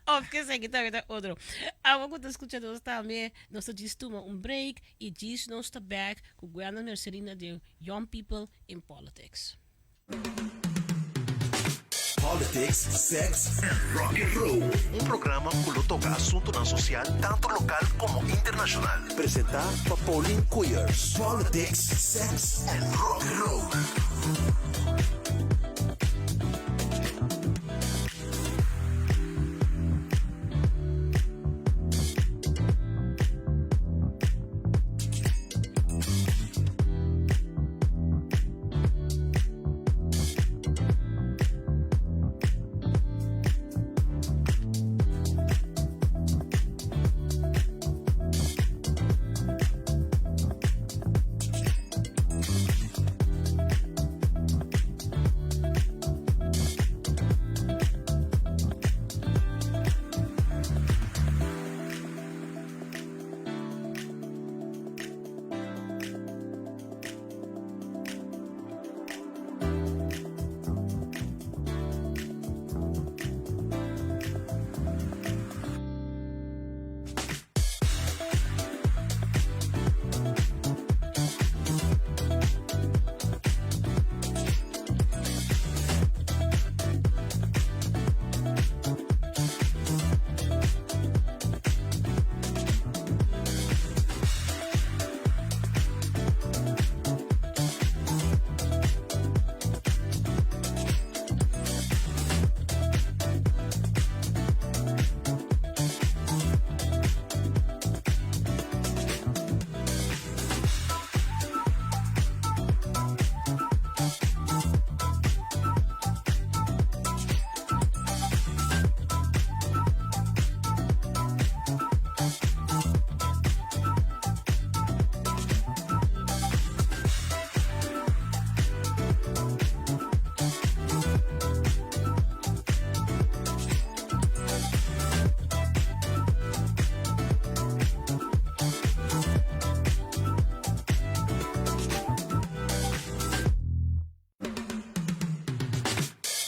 of ke esaki tambe ta otro. Abo ku ta skucha nos tambe nos ta djis tuma un break i djis nos ta bek ku Gwenda Mercelina den Young People in Politics. Politics, sex and rock and roll. Un programa cu lo toca asuntonan social tanto local como internacional. Presenta pa Pauline Koeyers. Politics, sex and rock and roll.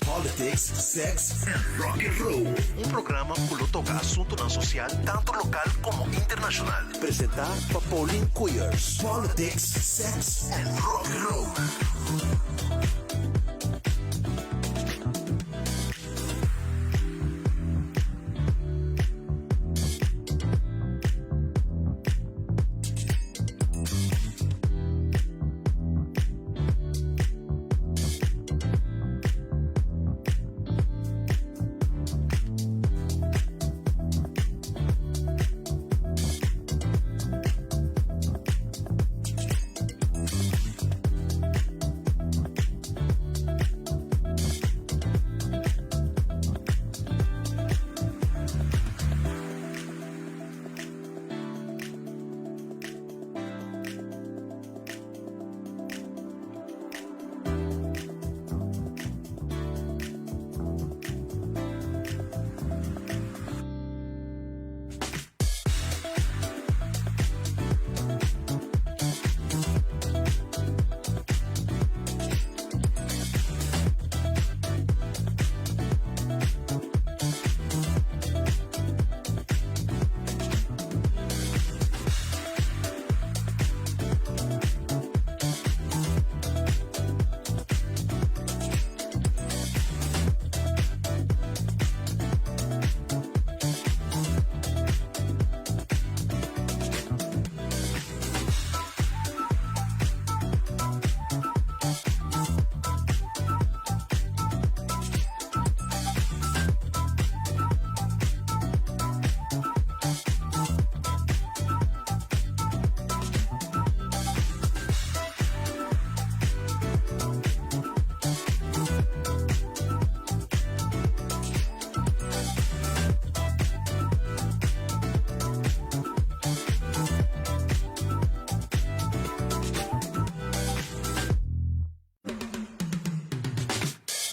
Politics, sex and rock and roll. Un programa cu lo toca asuntonan social tanto local como internacional. Presenta pa Pauline Koeyers. Politics, sex and rock and roll.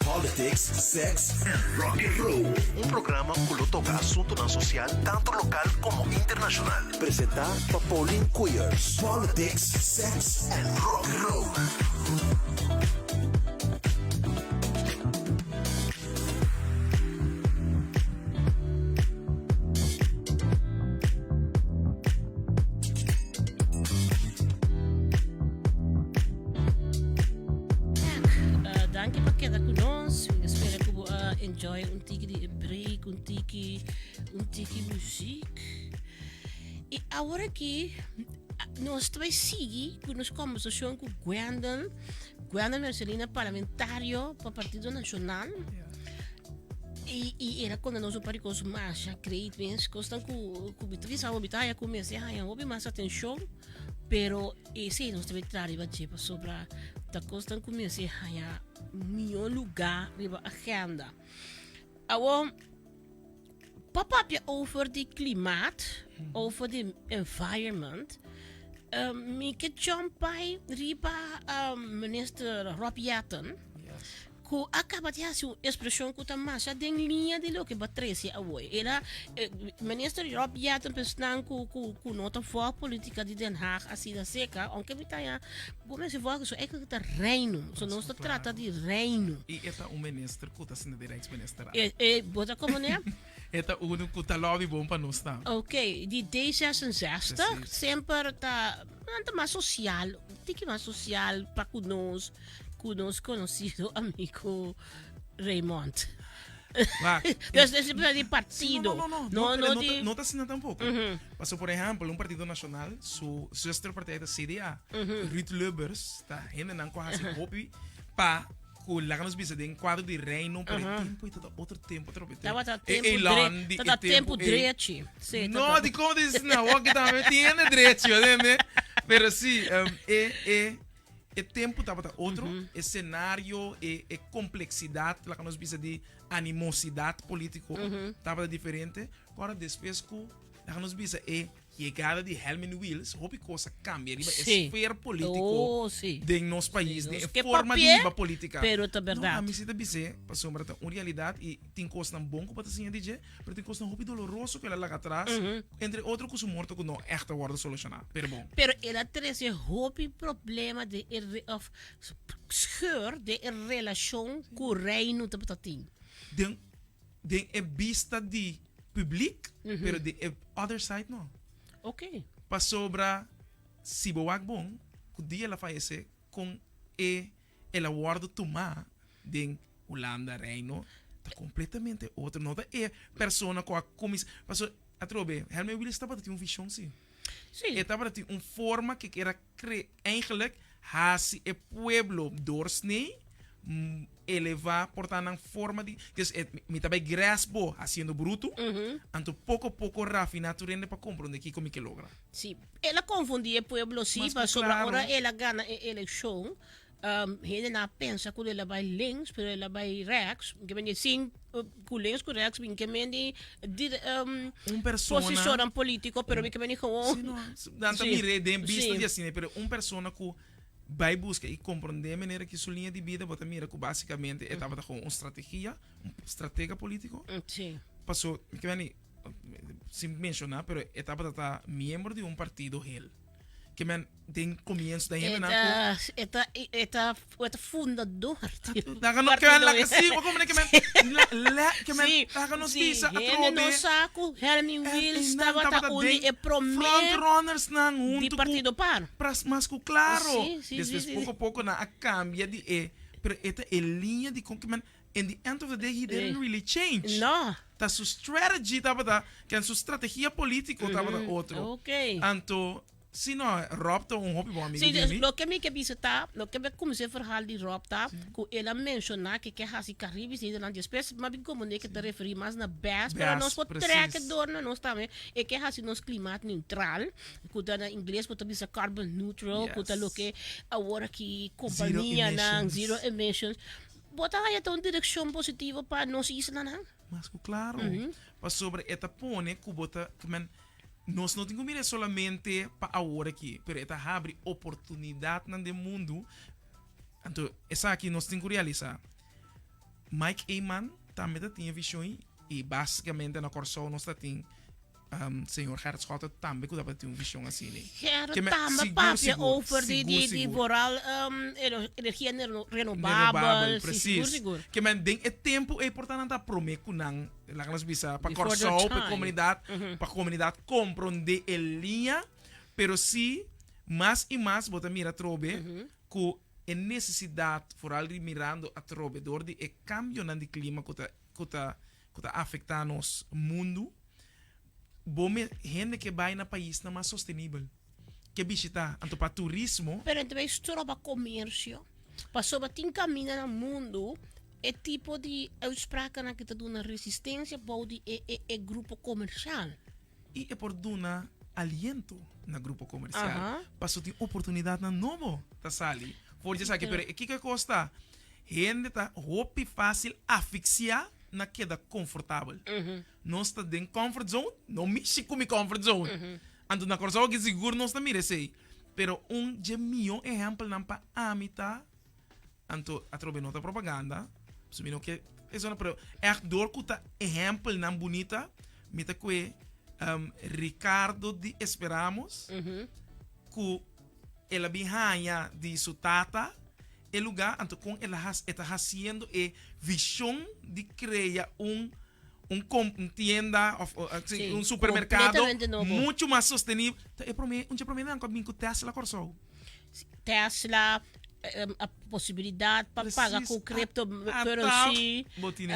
Politics, sex and rock and roll. Un programa cu lo toca asuntonan social tanto local como internacional. Presenta pa Pauline Koeyers. Politics, sex and rock and roll. Danki pa keda ku nos. Mi ta spera ku bo a. enjoy un tiki di break, un tiki, un tiki muziek. I awor aki nos ta bai sigui ku nos kombersashon ku Gwendon, Gwendon Mercelina, parlamentario pa Partido Nashonal. I, i era konta nos un par di kos masha great mes, kosnan ku, ku mi ta bisa bo, mi ta haña ku mester haña hopi mas atenshon, pero esei nos ta bai traha riba dje pasobra ta kosnan ku mester haña mihó lugá riba agenda. Awor, pa papia over di klimaat, over di environment, mi ke jump bai riba minister Rob Jetten. Ku a kaba di hasi un ekspreshon ku ta masha den liña di loke bo a trese awor. El a, Minister Rob Jetten pesnan ku ku ku no ta vòg politika di Den Haag asina seka, ounke mi ta haña bo mester vòg so eigenlijk ta Reino. So nos ta trata di Reino. I e ta un minister ku ta sinta di Rijksministerraad. E e bo ta komo ne? E ta unu ku ta lobby bon pa nos tambe. Oké, di D66 semper ta nan ta mas sosial, un tiki mas sosial pa ku nos. Ku nos konosido amigo Raymond. Wak. Dus dus di partido. No, no, no, No, no, no no, di. no ta asina tampoco. Paso, por ehempel, un partido nacional, su zusterpartij ta CDA. Ruud Lubbers ta hendenan ku a hasi hopi pa ku laga nos bisa den kuadro di reino, pero e tempo ei ta otro tempo atrobe. Tabata E tempo elan dre, di e tata tempo tempo ei. drechi. Sí, No, tata. di kon dices na, wak tambe tin hende drechi, entiende? Pero sí, e e E tempu tabata otro, e senario, e e kompleksidat, laga nos bisa di animosidat polítiko tabata diferente. Ora despues ku, laga nos bisa e yegada di Helmin Wiels, hopi kos a kambia riba e Sí. sfera polítiko Oh, sí. den nos pais, Sí, den nos e ke forma di papia, hiba polítika. pero ta No, bèrdat. ami si ta bis'é, pasobra ta un realidat i tin kosnan bon ku bo ta siña di dje, pero tin kosnan hopi doloroso ku el a laga atras, entre otro ku su morto ku no ègt a wòrdu solushoná. Pero bon. Pero el a trese hopi problema den e re of scheur den e relashon ku Reino tabata tin. Den den e bista di publiek, pero den e other side no. Oké. Pasobra si bo wak bon, ku dia el a fayesé kon e el a wòrdu tumá den Hulanda, Reino, ta kompletamente otro. No ta e persona ku a kuminsá. Pasobra, atrobe, Helmin Wiels tabata tin un vishon si. Sí. E tabata tin un forma ku kier a kre, eigenlijk hasi e pueblo doorsnee, elevá por ta nan forma di, dus e, mi ta bai grasp bo hasiendo brutu, anto poko poko rafiná tur hende pa komprondé kiko mi ke logra. Sí, el a konfundí e pueblo sí, Mas ku pasobra klaro. ora el a gana e elekshon, Hende a pensa ku el a bai links, pero el a bai rechts. Ke men di sin ku links ku rechts, bin ke men di di Un persona posishonnan polítiko, pero mi ke men di gewoon. Sí, no, nan ta Sí, mir'é den bista sí. di asina, pero un persona ku bai buska i komprondé manera ki su liña di bida, bo ta mira ku básikamente e tabata gewoon un strategia, un stratega polítiko. Sí. Paso, mi ke men di, sin menshoná, pero e tabata ta miembro di un partido hel. Ke men den comienzo da hende nan ku E ta e ta e ta fundador di Laga no ke men laga si como ke men la la ke men laga nos bisa Hende atrobe no sa ku Hermin Wiels tabata un di e prome front runners nan hunto di Partido Par. Pras mas ku claro. Despues poko poko nan a cambia di e pero e ta e liña di kon ke men in the end of the day he didn't really change. No. Ta su strategy tabata, ken su strategia politico tabata otro. Ok. Anto, si no, Rob ta un hopi bon amigo Sí, di mi. loke mi ke bisa ta, loke mi a kuminsá e verhaal di Rob ta, ku el a menshoná ke ke hasi Caribisch Nederland despues mi a bin komprendé ke ta referí mas na BES, pero BES, nos por precies. trek e dor na nos tambe, e ke hasi nos klimaat neutral, ku ta na ingles ku ta bisa carbon neutral, ku ta Yes. loke awor aki Zero kompanianan, emissions. zero emissions. Bo ta haya ta un direkshon positivo pa nos islanan? Mas ku klaro. Pasobra e ta pone ku bo ta, ku men, nos no tin ku mira solamente pa awor aki, pero e ta habri oportunidatnan den mundu. Anto esaki nos tin ku realisá. Mike Eman tambe ta tin e vishon ei i basikamente na Kòrsou nos ta tin Señor Gerrit Schotte tambe ku tabata tin un vision asina. Gerrit Ke me- tambe sigur, papia sigur, over di, sigur, di, di sigur. vooral energia renovabel. Renovabel, Sí, sigur, precies. sigur. Ke men den e tempu ei por ta nan ta prome ku nan, laga nos bisa, pa Before their Kòrsou, pa e time. komunidat, pa komunidat komprondé e liña, pero si mas i mas bo ta mira atrobe ku e nesesidat, vooral di mirando atrobe dor di e kambionan di klima ku ta. ku ta ku ta afektá nos mundu, bo me hende ke bai na paisnan mas sostenibel, ke bishitá, anto pa turismo. Pero enta bai stroba komersio, pasobra tin kaminda na mundu e tipo di uitsprakennan ki ta duna resistensia bou di e e e grupo komersial. I e por duna aliento na grupo komersial, paso tin oportunidatnan nobo ta sali for di esaki. Pero e kiko e kos ta? Hende ta hopi fásil afiksiá na keda konfortabel. Nos ta den comfort zone, no mishi ku mi comfort zone. Anto na Kòrsou aki sigur nos ta mira esei. Pero un dje mihó ehèmpelnan pa ami ta, anto atrobe no ta propaganda, pasobra mi no ke esona, pero ègt dor ku ta ehèmpelnan bunita, mi ta kue Ricardo di Esperamos, ku el a bin haña di su tata e lugá, anto kon el a hasi, e ta hasiendo e vishon di krea un un com un tienda of Sí, un supermercado completamente nobo. mucho mas sostenibel. Ta e prome, un dje prome nan ku a bin ku Tesla Kòrsou. Tesla, a posibilidad pa paga Precies. ku crypto A- currency. ata bo tine.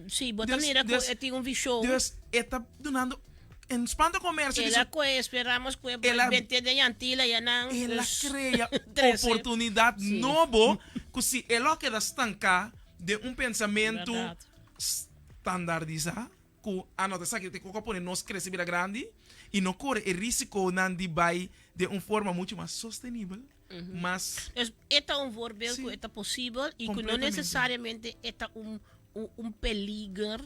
Sí, bo ta Dus- mira ku dus- e tin un vision. Dus e ta dunando en spanto comercio El di a su koe, esperamos ku e El a- bente den Antila ya nan. El a dus crea trece. oportunidad Sí. nobo ku si e lo keda stanká den un pensamentu Verdad. Standardisá ku a nota esaki te koko a pone nos krese bira grandi i no kore e risikonan di bai den un forma muchu mas sostenibel, mas. Dus e ta un voorbeeld ku e ta posibel i ku no nesesariamente e ta un un peliger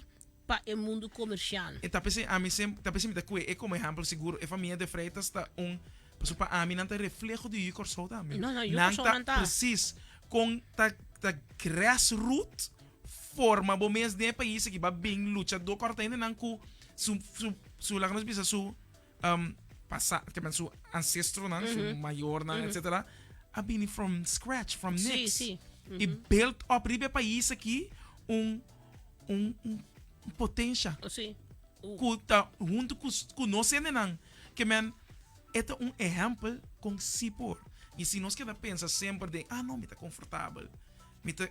pa e mundu komersial. E ta p'esei ami semper ta p'esei mi ta kue e komo ehèmpel sigur e famia de Freitas ta un pasobra pa ami nan ta refleho di yu Kòrsou tambe. No, no, yu Kòrsou nan ta. Presis kon ta ta grassroot Forma bo mes den e pais aki ba bin lucha do kòrta hendenan ku su su su laga nos bisa su pasa ke men su ancestronan su mayornan etcetera a bini from scratch from niks i build up riba e pais aki un un un potensha ku ta huntu ku ku nos hendenan ke men e ta un ehèmpel kon si por i si nos keda pensa semper den ah no mi ta konfortabel Mi ta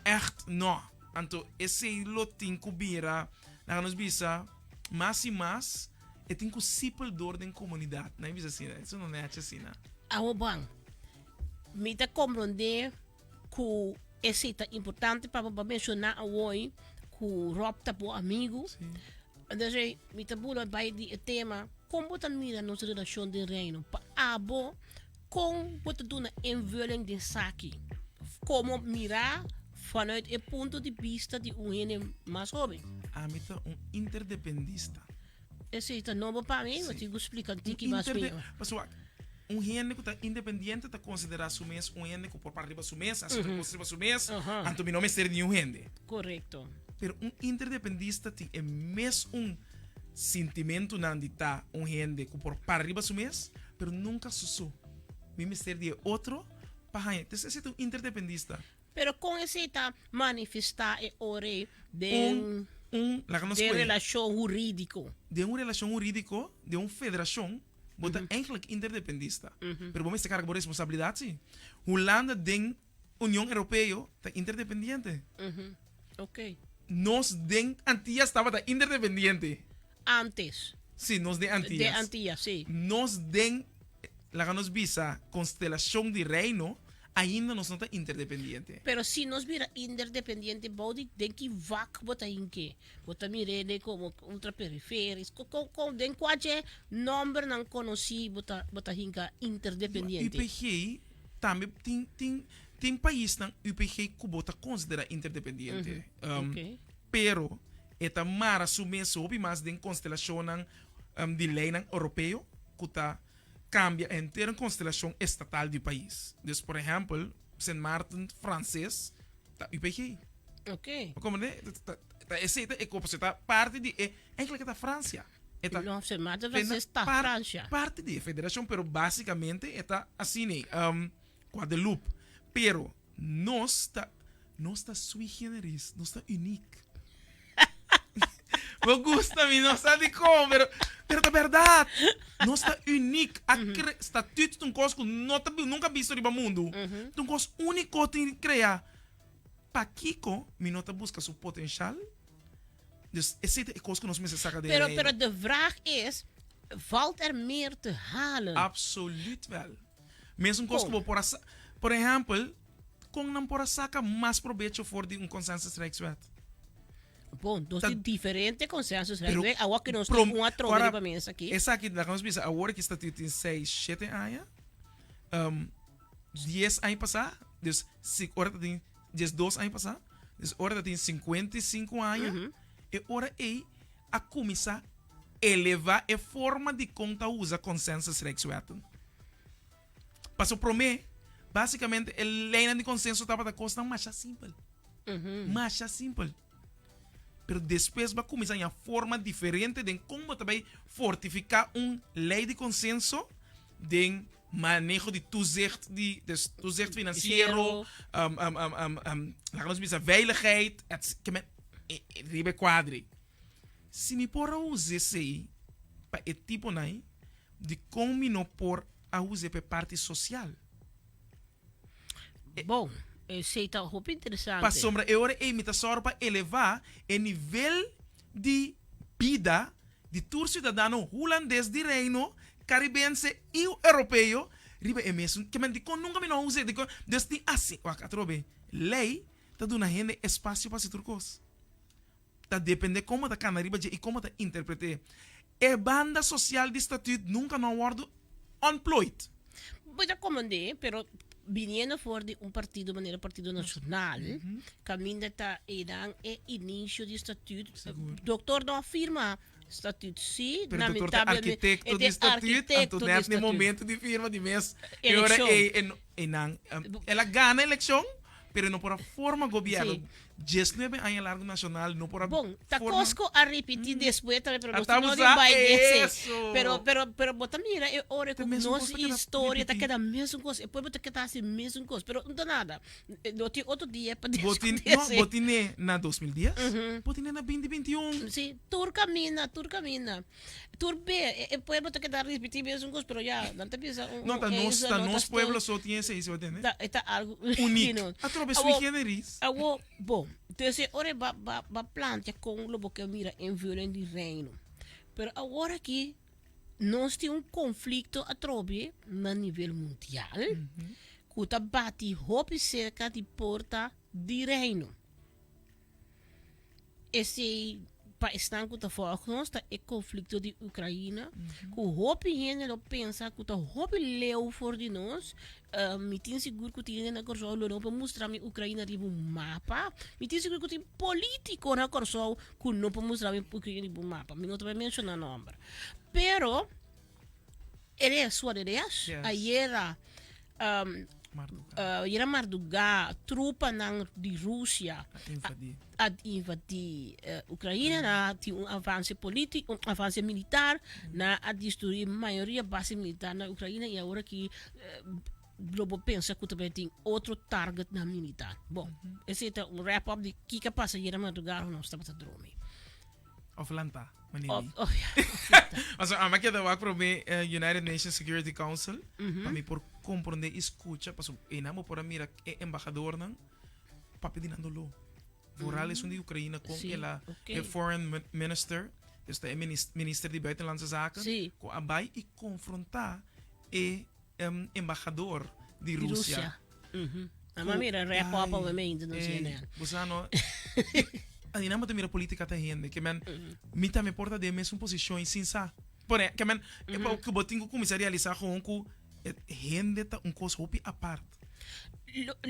echt no. Anto esei lo tin ku bira, laga nos bisa, mas i mas e tin ku sipel dor den komunidat. Nan bisa asina, eso no nechi asina. Awo ban, mi ta komprondé ku esei ta importante pa bo pa menshoná awoi ku Rob ta bo amigu. Sí. Entonces mi ta bula bai di e tema kon bo ta mira nos relashon den Reino. Pa abo Kon bo ta duna invulling den esaki? Komo mirá vanuit e punto di bista di un hende mas hóben? Ami ta un interdependista. Esei ta nobo pa mi, bo tin ku splika un tiki mas mihó. Pasobra un hende ku ta independiente ta konsiderá su mes un hende ku por para riba su mes, hasi tur kos riba su mes, anto mi no mester di niun hende. Korekto. Pero un interdependista tin e mes un sintimentunan di ta un hende ku por para riba su mes, pero nunka su so. Mi mester di e otro pa haña. Entonces esei ta un interdependista. Pero kon esei ta manifestá e ora ei den Un, un, laga nos den kohe. relashon hurídiko? Den un relashon hurídiko, den un federashon, bo ta eigenlijk interdependista. Pero bo mester karga bo responsabilidat si. Hulanda den Union Europeo ta interdependiente. Ok. Nos den Antillas tabata interdependiente. Antes. Sí, nos den Antillas. Den Antillas, sí. Nos den, laga nos bisa, constelacion di Reino, ainda nos no ta interdependiente. Pero si nos bira interdependiente bou di den ki vak bo ta hinke? Bo ta mir'é den como ultraperiferisch? Con, con, con, den cua dje nombernan conocí bo ta, bo ta hinka interdependiente? UPG Tambe tin tin tin paisnan UPG ku bo ta konsiderá interdependiente. Pero e ta mara su mes hopi mas den konstelashonnan di leinan europeo ku ta kambia henter un konstelashon estatal di pais. Dus por ehèmpel Sint Maarten franses ta UPG. Bo komprendé? Ta esei ta e kopo, ta parti di e, eigenlijk e ta Fransia. E ta No, Sint Maarten Franses ta Francia. Parti di e federacion, pero basicamente e ta asina, Guadeloupe. Pero nos ta, nos ta sui generis, nos ta uniek. Bo gusta mi, no sa dikon, pero, pero ta berdad. Nos ta uniek. A cre, statuut ta un kos ku no ta, nunka bisto riba mundu. Ta un kos uniko tin krea. Pakiko mi no ta buska su potenshal? Dus esei ta e kos ku nos mester saka den Pero, Reino. pero de vraag is, valt er meer te halen? Absoluut wel. Mesun kos Kon? ku bo por a sa. Por ehèmpel, kon nan por a saka mas probecho for di un consensus Rijkswet? Bon, nos Ta- tin diferente consensus Pero Rijkswet. Awor ku nos prom- tin un atrobe ora- riba mesa aki. Esaki, laga nos bisa, awor ki statuut tin seis, shete aña. 10 aña pasá, dus si ora ta tin 12 aña pasá, dus ora ta tin 55 aña, e ora ei a kuminsá elevá e forma di kon ta usa consensus Rijkswetten. Paso promé, básicamente e leinan di konsenso tabata kosnan masha simpel. Masha simpel. Pero despues bo a kuminsá haña forma diferente den kon bo ta bai fortifiká un lei di konsenso den maneho di toezicht di, dus toezicht financiero, laga nos bisa veiligheid, et ke men riba e kuadri. Si mi por a usa esei pa e tiponan ei, dikon mi no por a usa e pa e parti sosial? Bon, esei ta hopi interesante. Pasobra e ora ei mi ta sòru pa elevá e nivel di bida di tur siudadano hulandes di Reino, Karibense i Europeo riba e mesun. Ke men dikon nunka mi no a usa e dikon? Dus tin asi, wak atrobe, lei ta duna hende espasio pa hasi tur kos. Ta depende kon bo ta kana riba dje i kon bo ta interpret'é. E banda sosial di statuut nunka no a wòrdu ontplooid. Bo ta komand'é, pero biniendo for di un partido manera Partido Nacional, kaminda ta einan e inicio di statuut. Doktor no a firma statuut sí, Pero doktor ta arkitekto di statuut, anto net na e momento di firma di mes e ora ei einan el a gana elekshon, pero e no por a forma gobierno. 19 aña largo Nacional no por a Bon, ta forma. kos ku a ripití despues tambe, pero nos Ata no di usa bai den esei. eso. Pero, pero, pero bo ta mira e ora Ta ku mesun nos kos ta keda historia ta ripití. keda mesun kos, e pueblo ta keda hasi mesun kos, pero no ta nada. No tin otro dia pa Bo tin, diskutí no, esei. bo tin'é na 2010, bo tin'é na 2021. Sí, tur kaminda, tur kaminda. Tur be, e, e pueblo ta keda ripití mesun kos, pero ya, nan ta bisa un, No, ta un nos, eens, ta no ta nos pueblo stil. so tin esei, si bo tende? Ta, e ta algo Uniek. no. Atrobe Awo, sui generis. awo, bon, dus e ora ba, ba, ba plantia kon lo bo ke mira invulling di reino. Pero awor aki nos tin un konflikto atrobe na nivel mundial ku ta bati hopi serka di porta di reino. Esei pa esnan ku ta volg nos ta e konflikto di Ukraina, ku hopi hende lo pensa ku ta hopi leu for di nos. Mi tin sigur ku tin hende na Kòrsou lo no por mustra mi Ukraina riba un mapa. Mi tin sigur ku tin polítiko na Kòrsou ku no por mustra mi Ukraina riba un mapa. Mi no ta bai menshoná nòmber. Pero e es wat it is. Ayera Ayera mardugá trupanan di Rusia a invadí Ukraina, nan a tin un avanse polítiko, un avanse militar, nan a destruí mayoria base militar na Ukraina i awor aki lo bo pensa ku ta bai tin otro targetnan militar. Bon, esei ta un wrap up di kiko a pasa ayera mardugá ora nos tabata drumi. Of lanta, manera Of, di. oh ja, of lanta. Pasobra ami a keda wak prome United Nations Security Council pa mi por komprende i skucha pasobra einan bo por a mira e embahadornan papia di nan doló. Vooral esun di Ukraina kon Sí, el a ok. e foreign minister, dus ta e minister di buitenlandse zaken, Sí. ku a bai i konfrontá e embahador di Di Rusia. Rusia. Mhm. Ama mira rap up op momento no CNN. Bo sa no. Asina bo ta mira politica ta hende ke men mi tambe por ta den mesun posicion y sin sa. Por e ke men ku bo tin ku kuminsa realisa gewoon ku hende ta un kos hopi apart.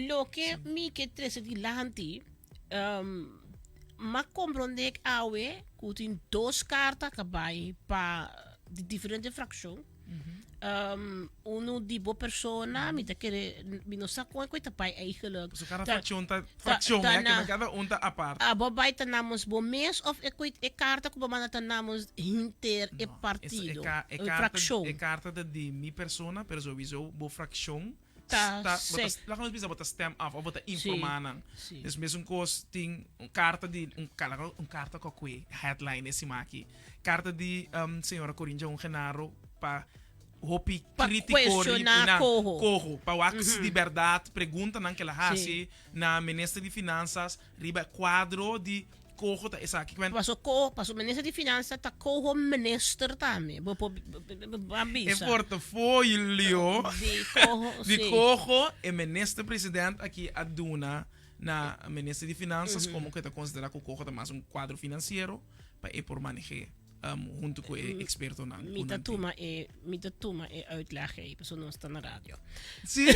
Loke mi ke trese dilanti m'a komprondé awe ku tin dos karta ka bai pa di diferente frakshon. Uno di bo persona, mi ta kere, mi no sa kon e ta bai eigenlijk. Pasobra kada frakshon ta frakshon, hè, keda kada un ta apart. Abo bai ta namens bo mes of e koe e karta ku bo manda ta namens hinter e partido, e frakshon? E karta ta di mi persona, pero sowieso bo frakshon Ta ta, bo ta, laga nos bisa bo ta stem af of bo ta informa nan. Dus mesun kos tin un karta di, un un karta ku a kue headline e siman aki. Karta di señora Corinne Djaun Genaro pa. hopi Pa krítiko kuestioná na Coho. Coho, pa wak si di bèrdat preguntanan ke el a hasi Sí. na minister di Finansas riba e kuadro di Coho ta esaki. Ku men Paso Coho, paso minister di Finansa ta Coho minister tambe. Bo por bo a e bisa. portafolio Di Coho, di sí. Coho e minister president aki a duna na minister di Finansas komo ku e ta konsiderá ku Coho ta mas un kuadro finansiero pa e por maneh'é. um, hunto ku e expertonan. Mi ta tuma e, mi ta tuma e uitleg ei, pasobra nos ta na radio. Sí.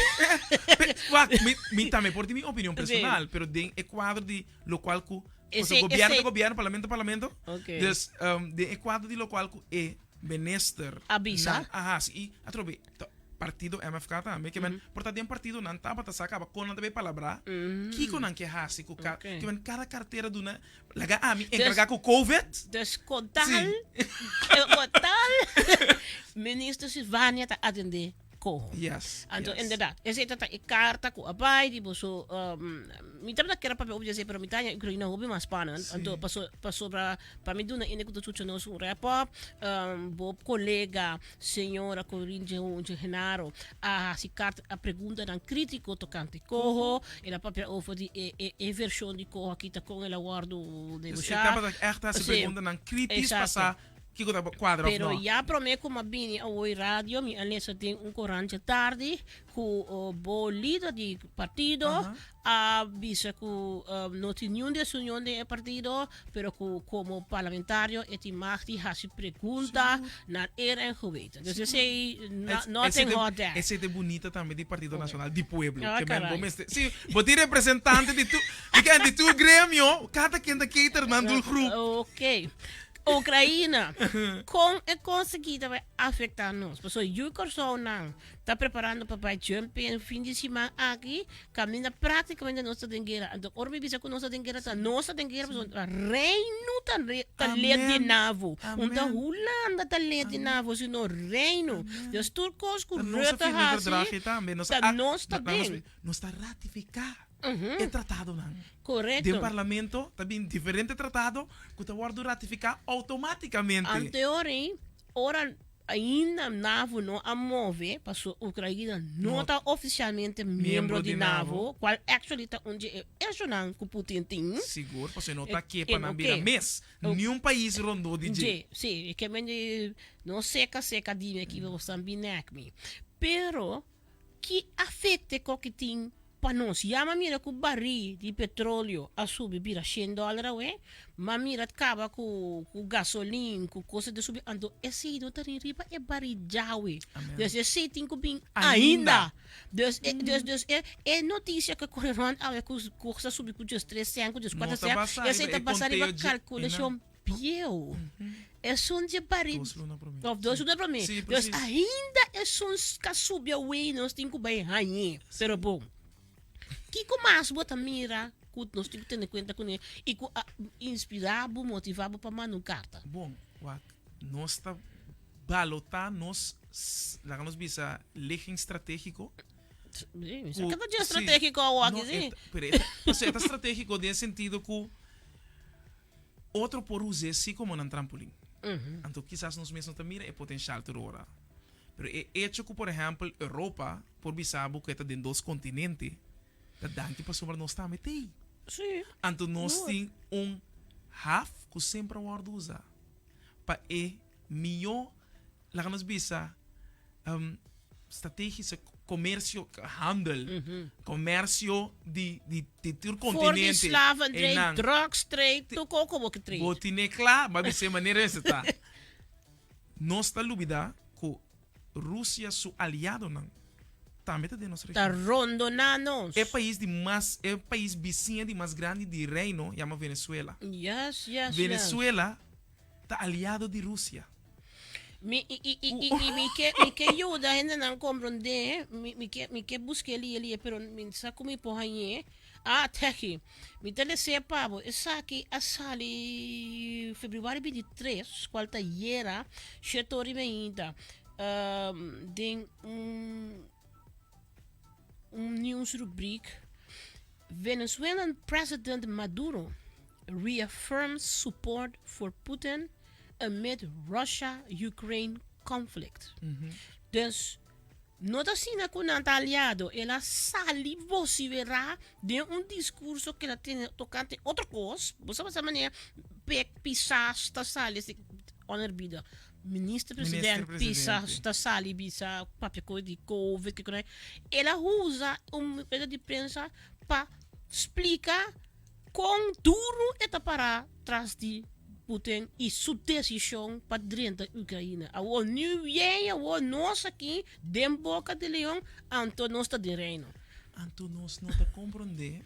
Wak, mi, mi tambe por tin mi opinion personal, pero den e cuadro di lo cual ku Ese- gobierno ese- ta gobierno, parlamento parlamento. Ok. Dus um, den e cuadro di lo cual ku e minister A bisa. nan a hasi i atrobe ta partido MFK tambe ke men por ta den partido nan tabata sa kaba kon nan ta bay palabrá kiko nan ke hasi ku ka Ok. ke men kada kartera duna Laga ami encarga cu Covid. Dus con tal, con tal, minister Silvania ta atende coho. Yes. Anto, yes. inderdaad, esey ta ta e carta cu a bay di boso, um, mi tabata kere papia over di esey, pero mi ta haña Ukraina hopi mas spannend. Sí. Anto, paso, pasobra, pa mi duna ene cu ta scucha nos un wrap up, um, bo colega, señora Corine Genaro, a hasi carta, a preguntanan critico tocante coho. El a papia over di e, e, e version di coho aki ta con el a wordo Dus e negociá. tabata echt hasi Sí. preguntanan kritisch Exacto. pa sa kiko ta kuadra of Pero no. ya promé ku m'a bini awor radio mi a lesa den un korantje tardi ku bo lider di partido a bisa ku no tin niun desunion den e partido, pero ku komo parlamentario e tin mag di hasi pregunta naar eer en geweten. Dus esei nothing hot there. Esei ta bunita tambe di Partido Nacional di Pueblo. Ah, Ke men bo caray. mester, si, bo tin representante di tur, di ken, di tur gremio, kada ken ta cater nan doelgroep. Ok. Oekraïne, kon e konsegui ta bai afektá nos? Pasobra yu Kòrsounan ta preparando pa bai jump in fin di siman aki, kaminda práktikamente nos ta den guera. Anto ora mi bisa ku nos ta den guera, ta nos ta den guera pasobra Reino ta ta led di NAVO. Un ta Hulanda ta led di NAVO, sino Reino. Dus tur kos ku Rutte hasi, ta nos ta den. Nos ta ratifiká e tratadonan. Correcto. Den parlamento ta bin diferente tratado cu ta wordo ratifica automaticamente. Anteori, ora ainda NAVO no a move, paso Ucraina no ta oficialmente miembro di NAVO, cual actually ta un di e echonan cu Putin tin. Sigur, paso e no ta ke pa nan bira mes. Niun pais rondó di dje. Dje, si. E ke men di no seca seca dime ki bo san bin nek mi. Pero. Ki afecte koki tin pa nos? Ya m'a mira cu barí di petroleo a subi bira shen dollar awe, m'a mira caba cu cu gasolin, cu cosas ta subi, anto esey no ta rin riba e barí djawe. Dus esey tin cu bin ainda. Dus e dus dus e e noticia cu a core rond awe cu cos a subi cu djes tres cent, cu djes cuatro cent, esey ta basa riba calculacion Bieu. Esun dje pari. Dos luna promé. Of dos luna promé. Sí, Dus precies. ainda esun ka subi away nos tin ku bai hañ'é. Pero bon. Kiko mas bo ta mira ku nos tin ku tene kuenta kuné i ku a inspirá bo, motivá bo pa manda un karta? Bon, wak, nos ta balotá nos, laga nos bisa, ligging stratégiko. Sí, mi sa ke ta dje stratégiko awor aki, No, sí. e ta, pero e ta, pasobra e ta stratégiko den sentido ku Otro por us'é sí komo nan trampolín. Anto kisas nos mes no ta mira e potenshal tur ora. Pero e echo ku por ehèmpel Europa por bisa bo ku e ta den dos kontinente, ta danki pasobra nos tambe t'ei. Anto nos tin un haf ku semper a wòrdu usá pa e mihó, laga nos bisa, strategische comercio, handel, comercio di, di, di tur Voor di continente. slaven trade, Einan. drugs trade, tur koko bo ke trade. Bo tine kla, ma bis'é manera ese ta. Nos ta lubida ku Rusia su aliadonan tambe ta den nos Ta region. rondoná nos. E pais di mas, e pais bisiña di mas grandi di reino yama Venezuela. Yes, yes, yes. Venezuela ta aliado di Rusia. Mi, i, i, i, i, i mi ke, mi ke yuda hendenan komprondé, mi, mi ke, mi ke busk'é lié lié, pero mi sa ku mi por hañ'é. Ah, tègi, mi ta les'é pa bo. Esaki a sali febrüari 23, kual ta yera, shete ora i meinta, um, den un, un nieuwsrubriek. Venezuelan President Maduro reaffirms support for Putin amid Russia-Ukraine. conflict. Dus no ta asina ku nan ta aliado, el a sali vosiferá den un diskurso ku el a tene tokante otro kos, bo sa sa manera pek Pisas ta sali si onerbido minister president Pisas ta sali bisa papia kos di covid kiko nan, el a usa un rueda di prensa pa splika kon duru e ta para tras di Putin y su decision pa drenta Ukraina. Awor nu yen awor nos aki den boca di leon anto nos ta den reino. Anto nos no ta comprende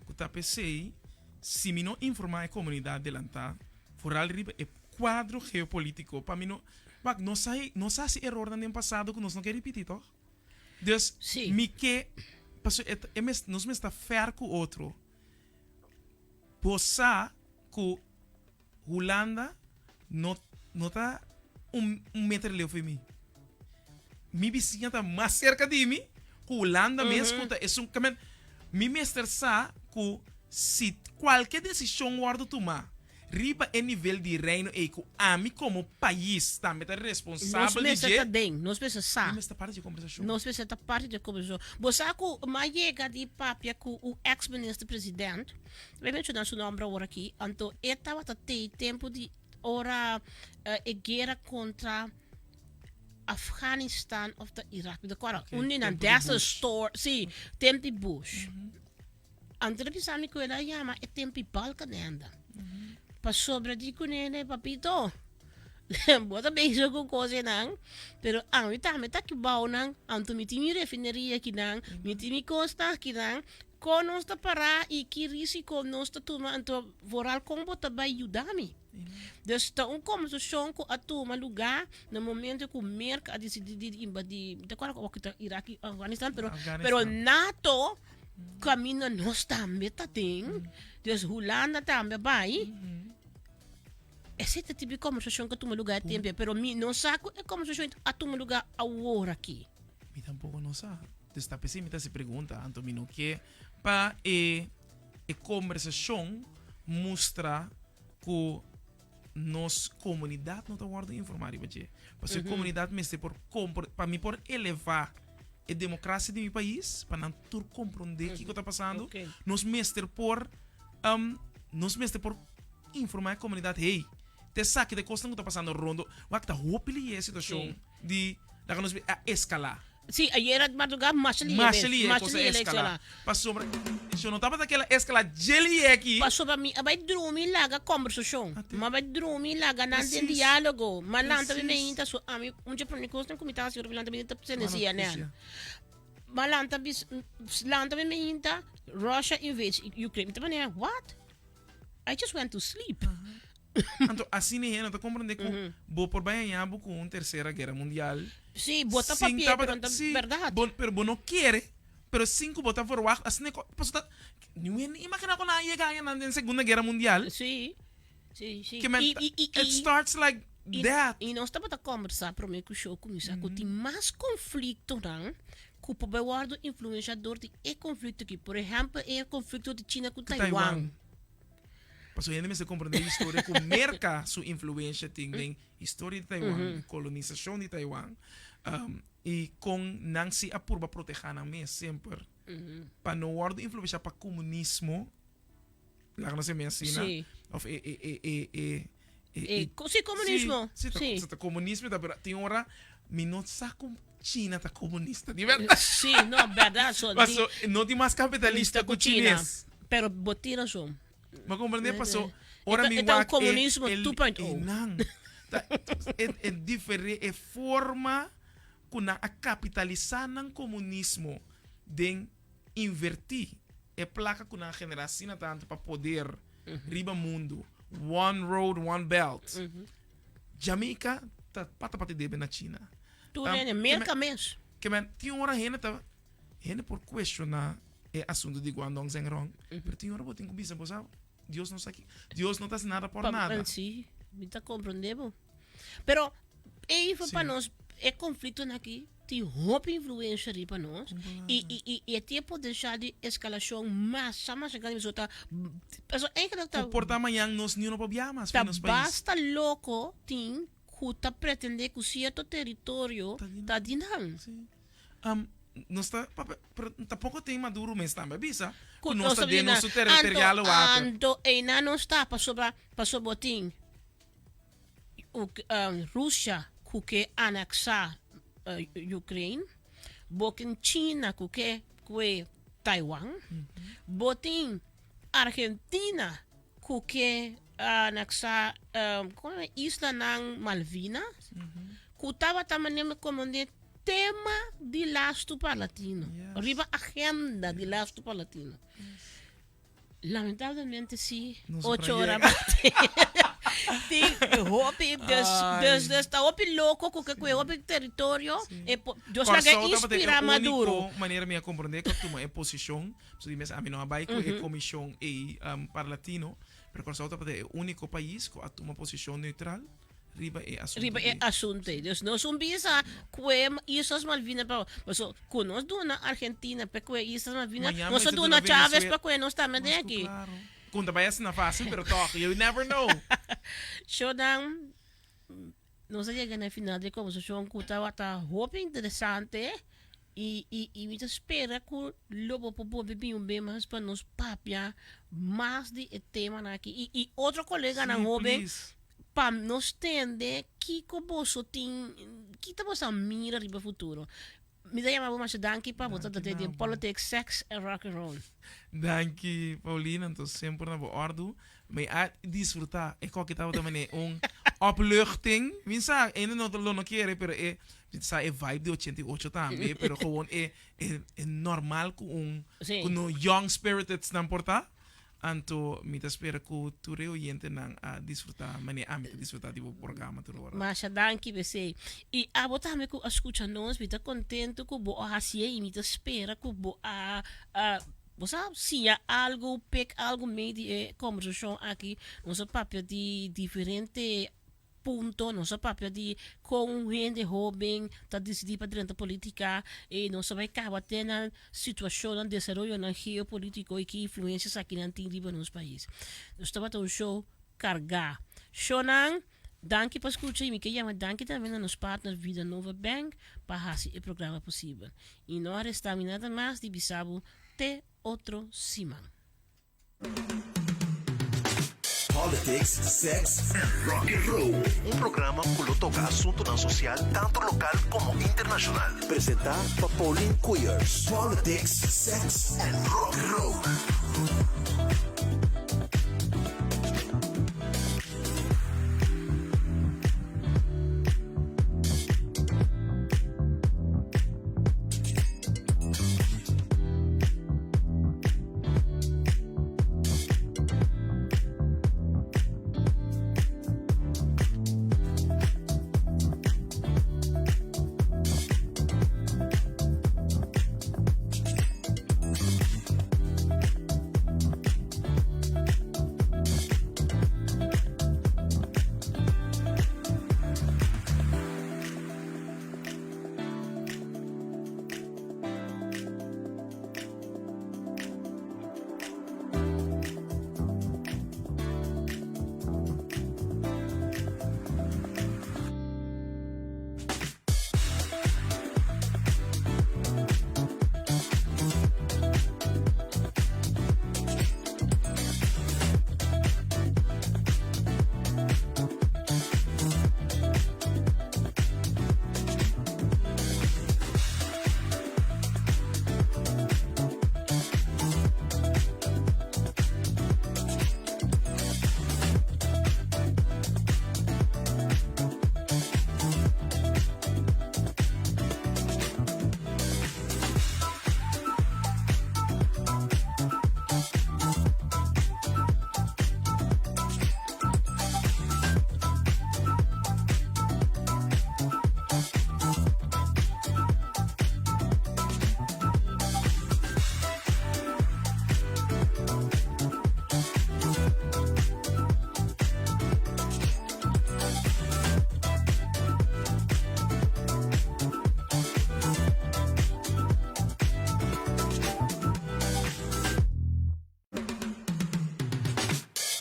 cu ta pesey si mi no informa e comunidad delanta vooral riba e cuadro geopolitico pa mi no wak nos a nos a haci erornan den pasado cu nos no ke ripiti toch? Dus mi ke pasobra e mes nos mes ta fer cu otro. Bo sa ku Hulanda no no ta un un meter leu for mi. Mi bisiña ta mas serka di mi ku Hulanda mes ku ta esun ke men mi mester sa ku si kualke desishon wòrdu tumá riba e nivel di Reino ei ku ami komo pais tambe ta Nos responsabel di mester dje, ta den, nos mester sa. mi mester ta parti dje kombersashon. Nos mester ta parti dje kombersashon. Bo sa ku m'a yega di papia ku un ex minister president, mi a menshona su nomber awor aki, anto e tabata tei tempu di ora e guera kontra Afghanistan of ta Irak, mi ta kòrda, Oké, un di nan tempu di desert Bush. storm, si, tempu di Bush. Anto ta bisa mi ku el a yama e tempu di Balkenende. Pasobra di kuné ne papito, bo ta bezig ku kosnan, pero ami tambe ta kibou nan, anto mi tin mi refineria akinan, mi tin mi kosnan akinan, kon nos ta pará i ki risiko nos ta tuma, anto vooral kon bo ta bai yuda mi. Dus ta un kombersashon ku a tuma lugá na momento ku Merka a disidí di invadí, mi ta kòrda ku ta Irak i Afganistan, pero pero nato Kaminda nos tambe ta den, dus Hulanda tambe a bai. Esei ta tipo di kombersashon ku a tuma lugá e tempu ei, pero mi no sa ku e kombersashon a tuma lugá awor aki. Mi tampoko no sa. Dus ta p'esei mi ta hasi pregunta. Anto mi no ke pa e e kombersashon mustra ku nos komunidat no ta wòrdu informá riba dje. Pasobra e komunidat mester por kompro, pa mi por elevá e demokrasia di mi pais, pa nan tur komprondé kiko ta pasando, Ok. nos mester por, nos mester por informá e komunidat, hey, ta esaki ta e kosnan ku ta pasando rondo. Wak ta hopi lié e situashon di laga nos a eskalá. Sí, ayer a madrugá masha lié Masha mes, lié masha cosa lié la escala. escala. Pasobra yo no tabata kela escala dje lié aki. Pasobra mi a bai drumi laga conversacion. Ate. Mi a bai drumi laga nan den Precies. diálogo. Ma lanta mi Precies. meinta so ami un dje prome cosnan cu mi ta haci ora mi lanta mi ta sende Mano CNN. noticia. Ma lanta bis lanta mi meinta Russia invades Ukraine. Mi ta manera what? I just went to sleep. Anto asina e hende ta comprende cu bo por bay haña bo cu un tercera guera mundial. Sí, bo ta Sin papia, tabata- pero no ta sí, berdad. bo- pero bo no kere, pero sin cu bo ta verwacht, asina e co- pasobra ta, niun hende imagina cu nan a yega haña nan den segunda guera mundial. Sí, sí, sí. Ke men I, ta- i, i, it i, starts like i, that. i nos tabata conversa prome cu show cuminsa cu tin mas conflictonan cu por bay wordo influencia door di e conflicto aki. Por ehempel, e conflicto di China cu Cu Taiwan. Taiwan. Pasobra hende mester komprendé historia ku Merka su influensha tin den historia di Taiwan, kolonisashon di Taiwan, i kon nan si a purba protehá nan mes semper pa no wòrdu influenshá pa komunismo, laga nos yam'é asina, òf e e e e e E sí, komunismo. Sí, Sí. sí, ta komunismo ta, pero tin ora mi no sa ku China ta komunista, di bèrdat. Sí, no, bèrdat. So, di, Paso, no tin mas kapitalista ku China. chines. Pero bo tin razon. Bo komprendé? Paso, E ora ta- mi e ta un wak e- komunismo e- 2.0. e nan, ta, e, e difere, e forma ku nan a kapitalisá nan komunismo den invertí e plaka ku nan a generá asina tantu pa poder riba mundu, one road, one belt. Jamaica ta pata pata debe na China. Tur hende, Merka mes. Ke men, tin ora hende ta, hende por cuestiona e asunto di Guangdong Zhengrong, pero tin ora bo tin cu bisa, bo sa, Dios no sa ki, Dios no ta haci nada por Pa, nada. sí, mi ta comprende bo. Pero, even pa nos, e conflictonan aki tin hopi influencia riba nos, y, y, y, y e tin e potencial di escalacion masa, masa grandi, pasobra ta, pasobra eigenlijk ta, Cu por ta mañan nos ni no por biaha mas ta for nos pais. basta loco tin. ku ta pretendé ku sierto teritorio ta di nan. Sí. Nos ta papia, pero tampoco tin Maduro mes tambe a bisa ku nos ta den nos territorial water. Anto einan nos ta pasobra pasobra bo tin Rusia ku ke aneksa Ukraine, bo tin China ku ke kue Taiwan, bo tin Argentina ku ke aneksa komo islanan Malvinas ku tabata manera komo den Tema di lastu pa latino. Riba agenda di lastu pa latino. Lamentablemente si, ocho ora bate. Tin hopi, dus, dus, dus ta hopi loko ku ke kue hopi teritorio. E po, Dios laga Kòrsou tabata e inspira Maduro. úniko manera mi a komprondé ku a tuma e posishon. Pasobra di mes ami no a bai ku e komishon ei Parlatino, pero Kòrsou tabata e úniko pais ku a tuma posishon neutral. riba e asunto Riba e ei. asunto ei. Dus nos un bisa kue Islas Malvinas pa paso ku nos duna Argentina pa kue Islas Malvinas, Mañana nos a mester duna duna Chavez Venezuela. pa kue nos tambe Mas den ku aki. klaro. Kon ta bai asina fácil, pero tòg, you never know. Shownan, nos a yega na e final di e konversashon ku tabata hopi interesante i i i mi ta spera ku lo bo por bolbe bin un be mas pa nos papia mas di e temanan aki i i otro koleganan Sí, hoben please. Pa nos tende kiko boso tin, ki ta boso a mira riba futuro. Mi ta yama bo masha danki pa bo ta Danki den na bo. politics, sex and rock and roll. Danki Paulina, anto semper na bo ordu. Mi a disfruta e koki tabata mane un opluchting. Mi sa hende no lo no kere pero e mi sa e vibe di 88 tambe pero gewoon e e normal ku un Sí. ku no young spirited nan por ta. Anto mi ta spera ku tur e oyentenan a disfrutá manera ami ta disfrutá di bo programa tur ora. Masha danki p'esei. I abo tambe ku a skucha nos, mi ta kontentu ku bo a hasié i mi ta spera ku bo a bo sa siña algu, pek algu mei di e kombersashon aki. Nos a papia di diferente Punto, nos a papia di kon un hende hoben ta disidí pa drenta polítika i nos a bai kaba te na situashonnan, desaroyonan geopolítiko i ki influensia esakinan tin riba nos pais. Nos tabata un show kargá. Shownan, danki pa skucha i mi ke yama danki tambe na nos partner Vida Nova Bank pa hasi e programa posibel. I no a resta mi nada mas di bisa bo te otro siman. Politics, sex and rock and roll. Un programa cu lo toca asuntonan social tanto local como internacional. Presenta pa Pauline Koeyers. Politics, sex and rock and roll.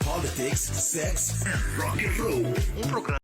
Politics, sex and rock and roll. Un programa.